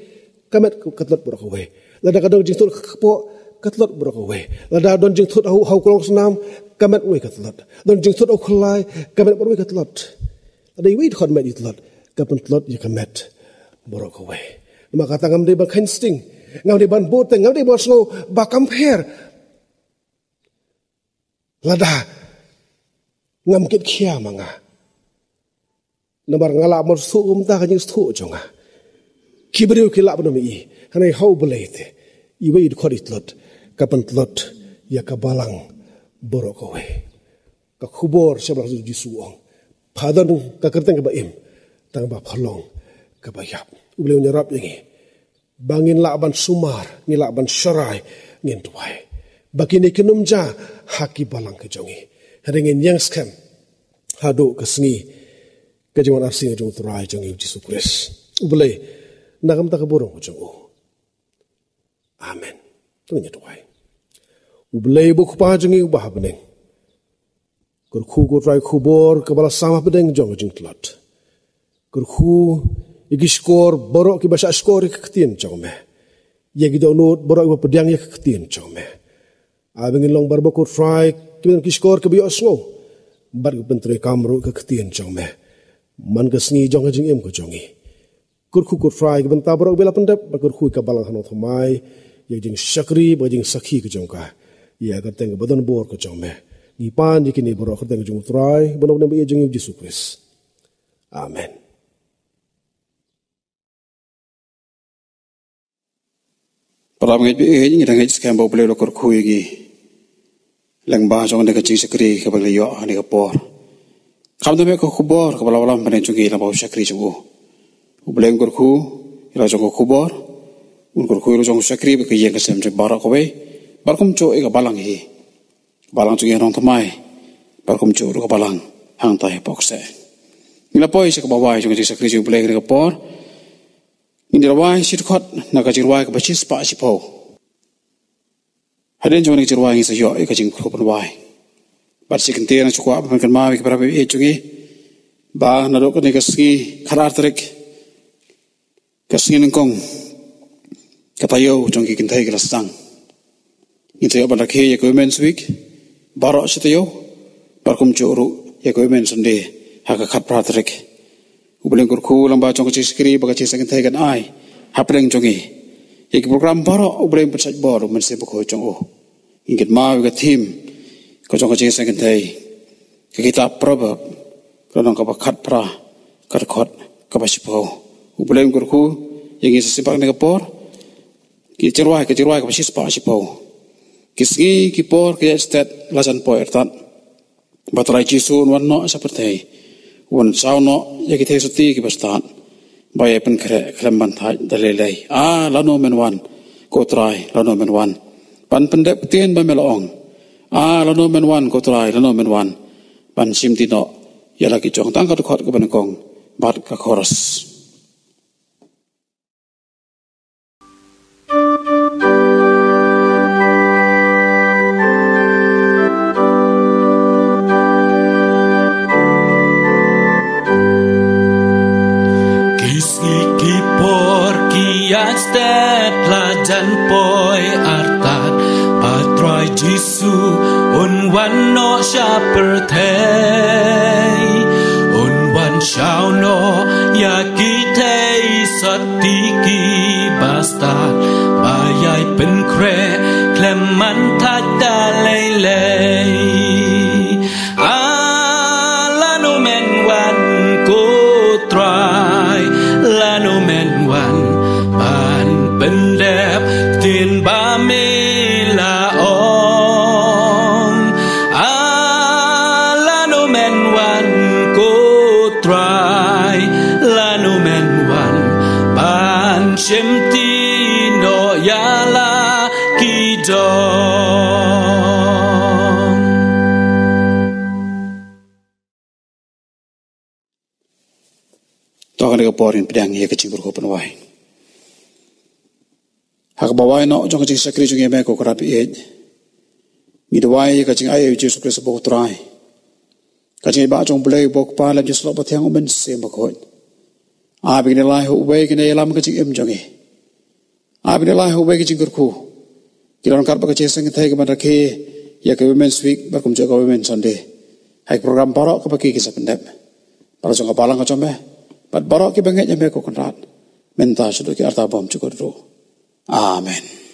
ka met ka tlot baroh kawei. Lada ka don jingthut kpoh, ka tlot baroh kawei. Lada don jingthut ha u, ha u klong snam, ka met wei ka tlot. Don jingthut ha u khyllai, ka met baroh kawei ka tlot. Lada iwei i dkhot met i tlot, ka pyntlot ïa ka met baroh kawei. Namar kata ngam dei ban kheiñ sting, ngam dei ban bud teng, ngam dei ban sngew ba compare. Lada ngam kit khia ma nga, namar nga lah ban sngewthuh kumta ka jingsngewthuh jong nga. Ki briew ki lah ban ym ïohi. Hynrei ha U Blei te, iwei i dkhot i tlot, ka pyntlot ïa ka balang baroh kawei. Ka khubor sha balang, U Jisu u ong, pha don ka kyrteng kaba im, tang ba pha long kaba ïap. U Blei un ïarap ïa ngi ba ngin lah ban sumar, ngin lah ban sharai, ngin duwai ba kine kin ym jia ha ki balang ki jong ngi. Hynrei ngin ïeng skhem haduh ka sngi ka jingwan arsien jong U Trai jong ngi U Jisu Khrist. U Blei, na ka bynta ka burom ka jong u. Amen. To ngin duwai. U Blei uba U Kpa jong ngi uba ha bneng, kyrkhu ko Trai khubor kaba la sam hapdeng jong ka jingtlot. Kyrkhu ïa ki shkor baroh kiba shah shkor ïa ka ktien jong me, ïa ki dohnud baroh kiba pdiang ïa ka ktien jong me. Ai ba ngin long baroh ko Trai kiba don ki shkor kiba ïohsngew bad kiba pyntreikam ruh ïa ka ktien jong me. Man ka sngi jong ka jingim ka jong ngi, kyrkhu ko Trai ki bynta baroh kiba la pyndep, bad kyrkhu ïa ka balang ha nongthymmai, ïa ka jingshakri bad ka jingsakhi ka jong ka, ïa ka kyrteng kaba don bor ka jong me. Ngi pan ïa kine baroh ha ka kyrteng ka jong U Trai, U Nongpynim ba ïeit jong ngi U Jisu Khrist. Amen. Para bangeit ba ïeit, ngi dang ngeit skhem ba U Blei u la kyrkhu ïa ngi lyngba jong kane ka jingshakri kaba ngi la ïoh ha kane ka por. Khamtam ïa ka khubor kaba la wallam hapdeng jong ngi lyngba u shakri jong u. U Blei un kyrkhu ïa la jong ka khubor, un kyrkhu ïa la jong u shakri bad ka ïing ka sem jong baroh kawei, bad kumjuh ïa ka balang hi. Ka balang jong ngi ha nongthymmai, bad kumjuh ruh ka balang hangtai hapoh kseh. Ngi la poi sha kaba wai jong ka jingshakri jong U Blei kane ka por. Ngin ïa rwai shi dkhot na ka jingrwai kaba shispah shiphew. Hadien jong kane ka jingrwai ngin sa ïoh ïa ka jingpynrwai. Bad shi kyntien nga shu kwah ban pynkynmaw ïa ki para bangeit jong ngi ba naduh kane ka sngi khatar tarik, ka sngi nyngkong, ka taïew jong ki kynthei ka la sdang. Ngin sa ïoh ban rakhe ïa ka Women's Week baroh shi taïew, bad kumjuh ruh ïa ka Women's Sunday ha ka khatphra tarik. U Blei un kyrkhu lyngba jong ka jingshakri bad ka jingseng kynthei kan ai hapdeng jong ngi ïa ki program baroh. U Blei un pynshait bor U Mynsiem Bakhuid jong u. Ngin kynmaw ïa ka theme ka jong ka jingseng kynthei, ka kitab Proverb, ka lynnong kaba khatphra, ka dkhot kaba shiphew. U Blei un kyrkhu ïa ngi sa shisien pat kane ka por. Ki jingrwai, ka jingrwai kaba shispah shiphew. Ki sngi ki por ki ïaid stet la jan poi artat, ba Trai Jisu un wan noh sha pyrthei, un saw noh ïa ki theisotti kiba stad, ba ïai pynkhreh khlem ban thait da lei lei. A lano men wan ko Trai, lano men wan ban pyndep ktien ba me la ong? A lano men wan ko Trai, lano men wan ban shimti noh ïa la ki jong? Tang ka dkhot kaba nyngkong bad ka chorus. Ki sngi ki por ki ïaid stet la jan poi artat, ba Trai Jisu un wan noh sha pyrthei, un wan saw noh ïa ki theisotti kiba stad, ba ïai pynkhreh khlem ban thait da lei lei. A lano men wan ko Trai, lano men wan ban pyndep ktien ba me la ong? A lano men wan ko Trai, lano men wan ban shimti noh ïa la ki jong? To ha kane ka por ngin pdiang ïa ka jingkyrkhu pynwai. Ha kaba wai noh jong ka jingshakri jong ngi, me ko Kynrad ba ïeit, ngi duwai ïa ka jingaiei u Jisu Khrist ba u Trai, ka jingïeit ba jong u Blei ba u Kpa lem jingïasyllok bathiang u Mynsiem Bakhuid. Ai ba kin ïaleh ha uwei kin ïalam ka jingim jong ngi. Ai ba kin ïaleh ha uwei ka jingkyrkhu, ki don kat ba ka jingsngewthuh ka ban rakhe ïa ka Women's Week bad kumjuh ka Women's Sunday ha ki program baroh kiba ki ki sa pyndep. Baroh jong ka balang ka jong me bad baroh kiba ngeit ïa me ko Kynrad, mynta shaduh ki arta bymjukut ruh. Amen.